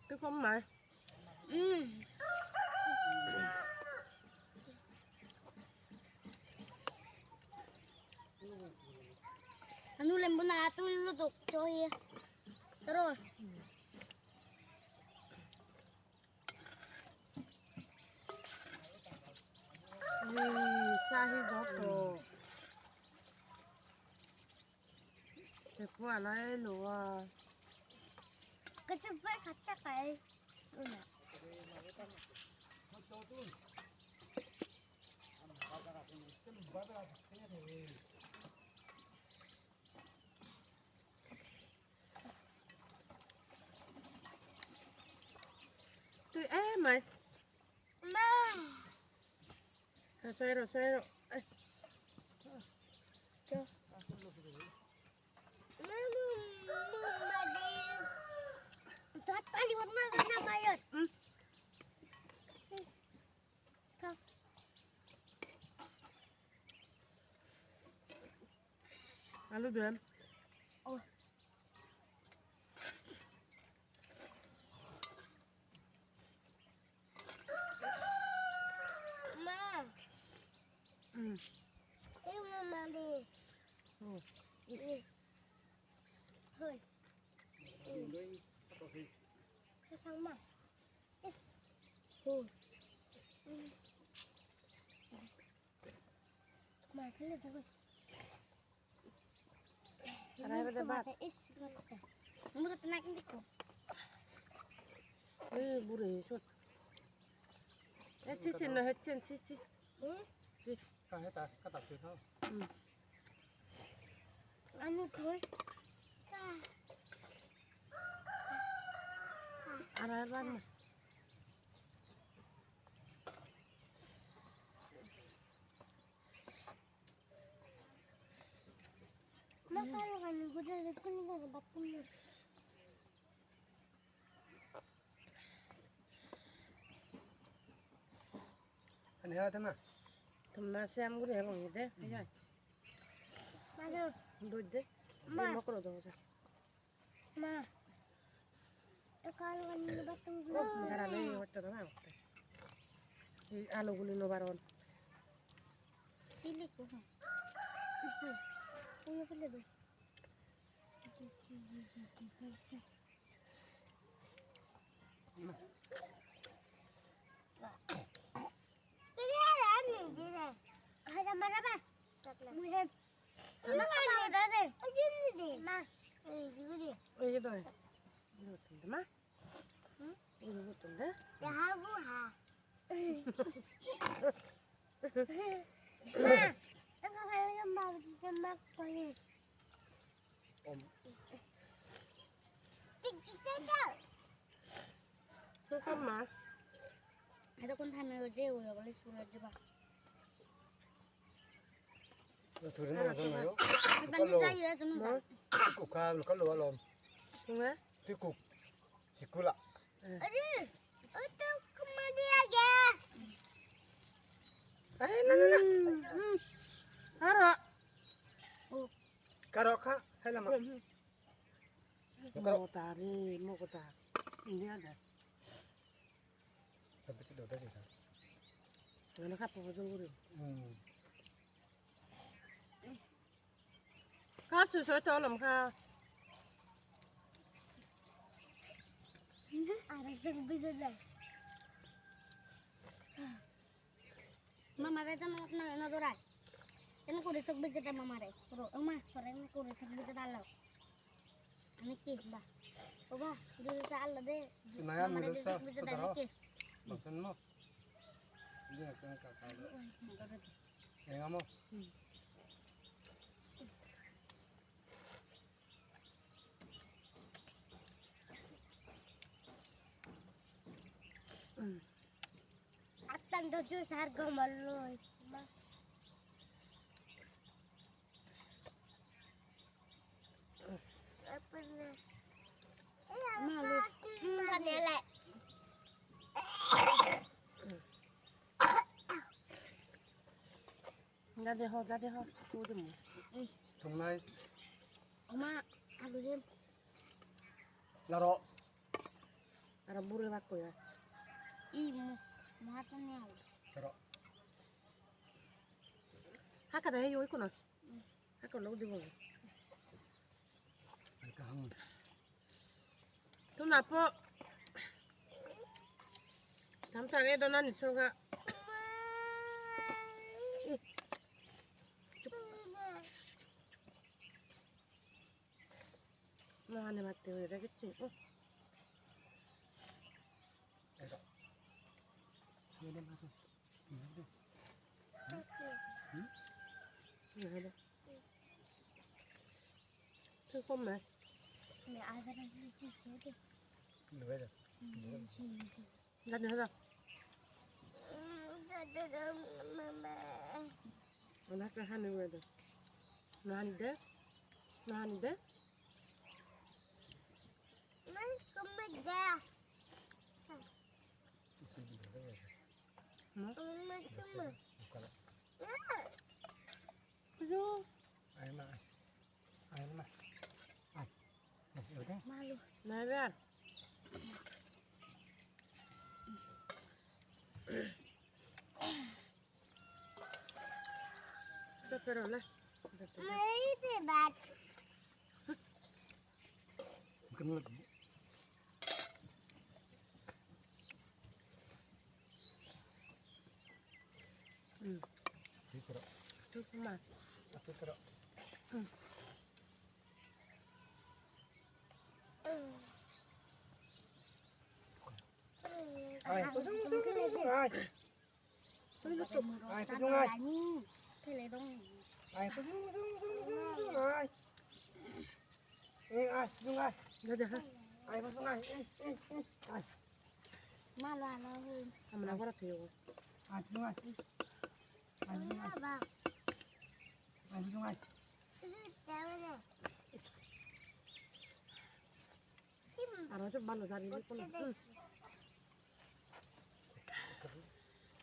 Cái không mày. Anu lembu na tuludok coy. Terus. Sahi goto. Te qua la lúa. Cái chụp với khách chắc phải. Tôi ế mày. Xoay rồi, xoay rồi. Alu dum. Oh. Ma. Mama đi. Hơi. Sang mà. Mà cái này thôi. Thumna siam guri hebong ide. Iya. Ma. Dudde. Ma. Mokro do. Ma. Kalau ni batang gula. Gara le otto na otto. Ei alo guli no baron. Sili ko. Uyo pele do. Ra đi ho, cô đừng. 정말. 엄마, 아버지. 나로. 알아 물을 받고요. 이 뭐, 뭐 하더냐. 나로. 아까 내 여기 있구나. 아까 너도 뭐. 돈 아파. 담탕에 돈 소가. 뭐 안에 맞대 왜 이러겠지? 어?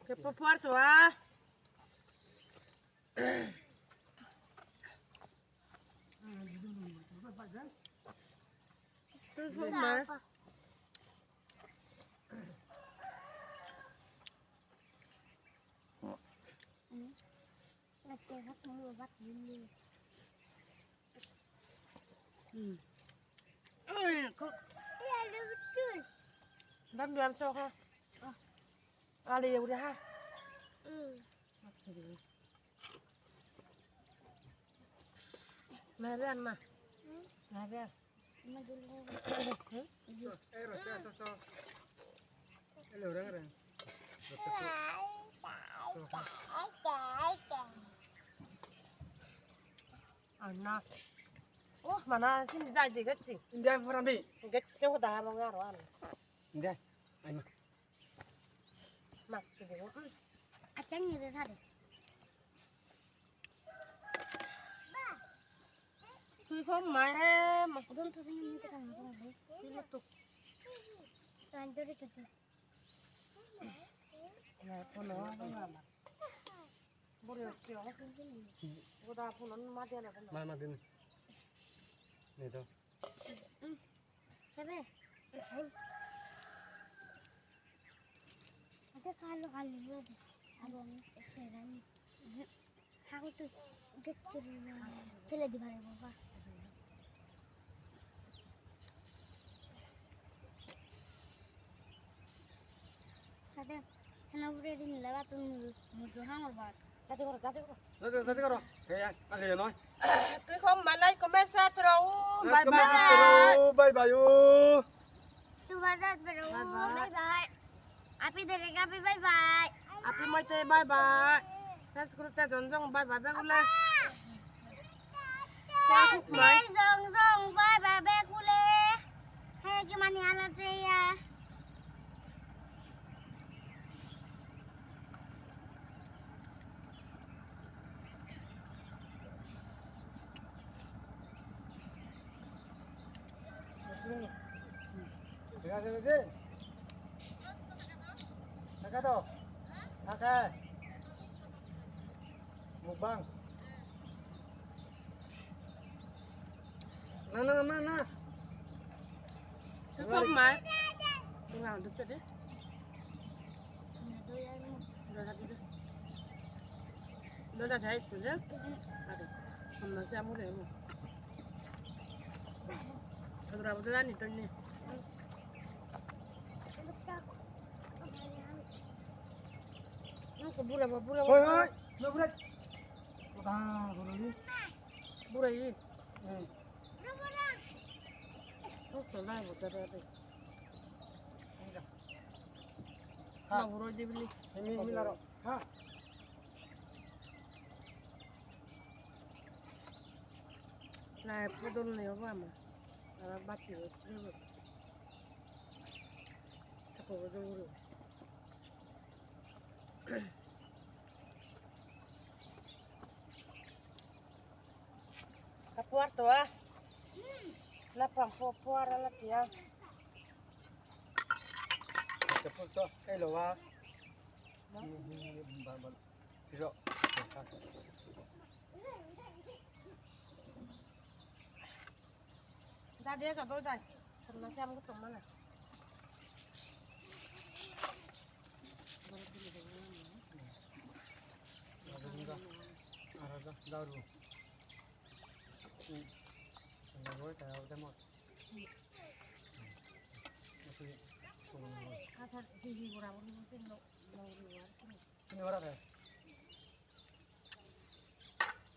Che può porto a? Đâm sao ha? À liều ra ha. Này với ăn mà. Này với ăn. À nó. Mà nó xin ra gì cái gì? India Farambi. Cái chỗ ta bao nhiêu rồi ăn. India. Anh mà. Mặc cái gì cũng. À chẳng như thế thật. Tôi không mày em. 어떤 선생님한테 가는 거? 안 저렇게 돼. 야, 번호 하나. 머리 없죠. 보다 번호는 마디하나 번호. mà mà đi. Này đâu. 그래. 아까 갈로 갈로 아범 세란 하고 또 곁들이면 필레디 바래 먹어. 사대 하나 우리는 내가 좀 무조 항을 봐. Ra đi ra đi. Ra ra đi rồi. Thế anh, ăn gì nói. Tôi không mà like comment share thôi. Bye bye. Bye bye. Bye bye. Happy day, happy bye bye. Happy birthday, bye bye. Let's group ta dọn dọn bye bye bye. Bye dọn dọn bye bye bye kule. Hey, cái mani ala chơi. Taka to. Taka. Mukbang. Na na na na. Không mà. Tôi làm được đấy. Nó ra thấy rồi đấy. 엄마 싸물에 뭐. 그러고 들어가니 또. बुरा बुरा ओए ओए लो बुरा आ बुरा बुरा ये ओ तो ना बुरा रे Kapuar to ah. Lapang po puar ala tia. Kapuar eh lo ah. Ra dia cả tôi đây. Thằng nó xem cái tầm này.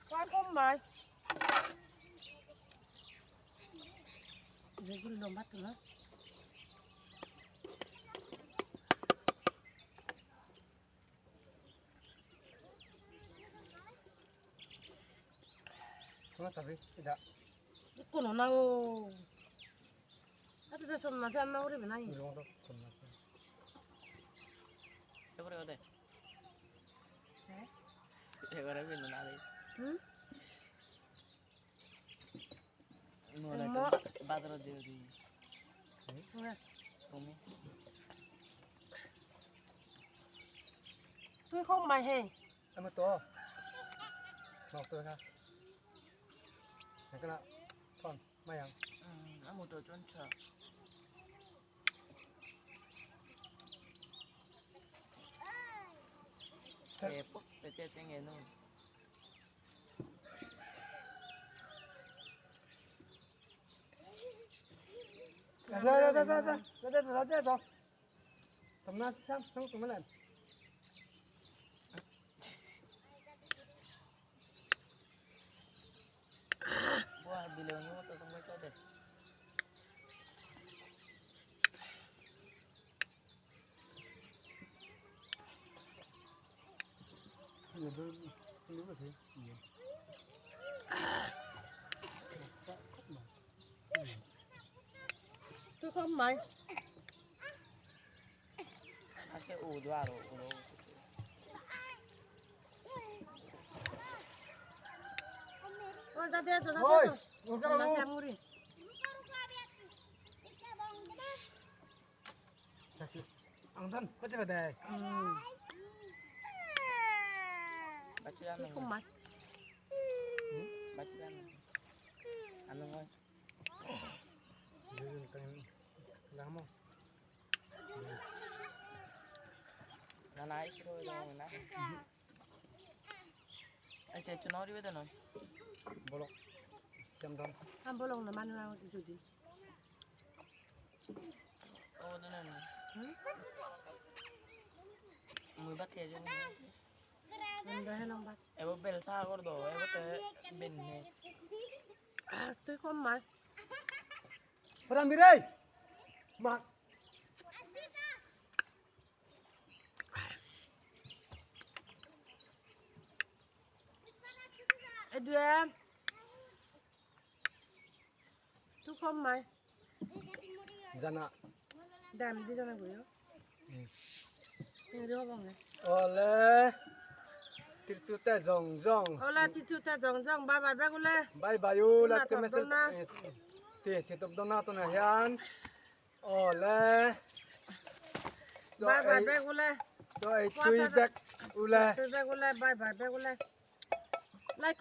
Quan không mày. যেগুলো লম্বা তো না কোনো না ও আচ্ছা সন্ন্যাসী আন্না করিবে নাই এবারে ওদে এবারে বিন্দু না রে হুম বাজার দিয়ে দিই তুমি তুই কম মাই হে আমি তো নক তো খা না ফোন মায়াং আমি তো চনছ সে পে চেতে গে নো 来来来来来来来来来走，怎么上上怎么来？ Wah, bilangnya mau tolong baca deh. তুই কম মাই আছে ও আরো ও ও দাদা দাদা ওই ওখানে মুড়ি আংদান কত বেদে বাচ্চা তুই কম মাই বাচ্চা আনো না না এই করে দাও না আচ্ছা চুনাউরি বেদে নয় বলো শ্যামধাম আমি বলো না মানুষ যদি ও না না মুই বাত খেয়ে যাবো লম্বা এবার বেলসা কর দো এবার তো বেননে তুই কম মাই রামবি রে মা এদুয়ে তুই কম মাই জানা দাম দি জানা গইও তেরে হব না ওলে তিরতুতে জং জং ওলা তিতুতে জং জং বাই বাই বেগুলে বাই বাই ওলা তেমেসেল তে তে তব দনা তো না হিয়ান ওলে বাই বাই বেগুলে so ei tui bek ule তুই বেগুলে বাই বাই বেগুলে লাইক।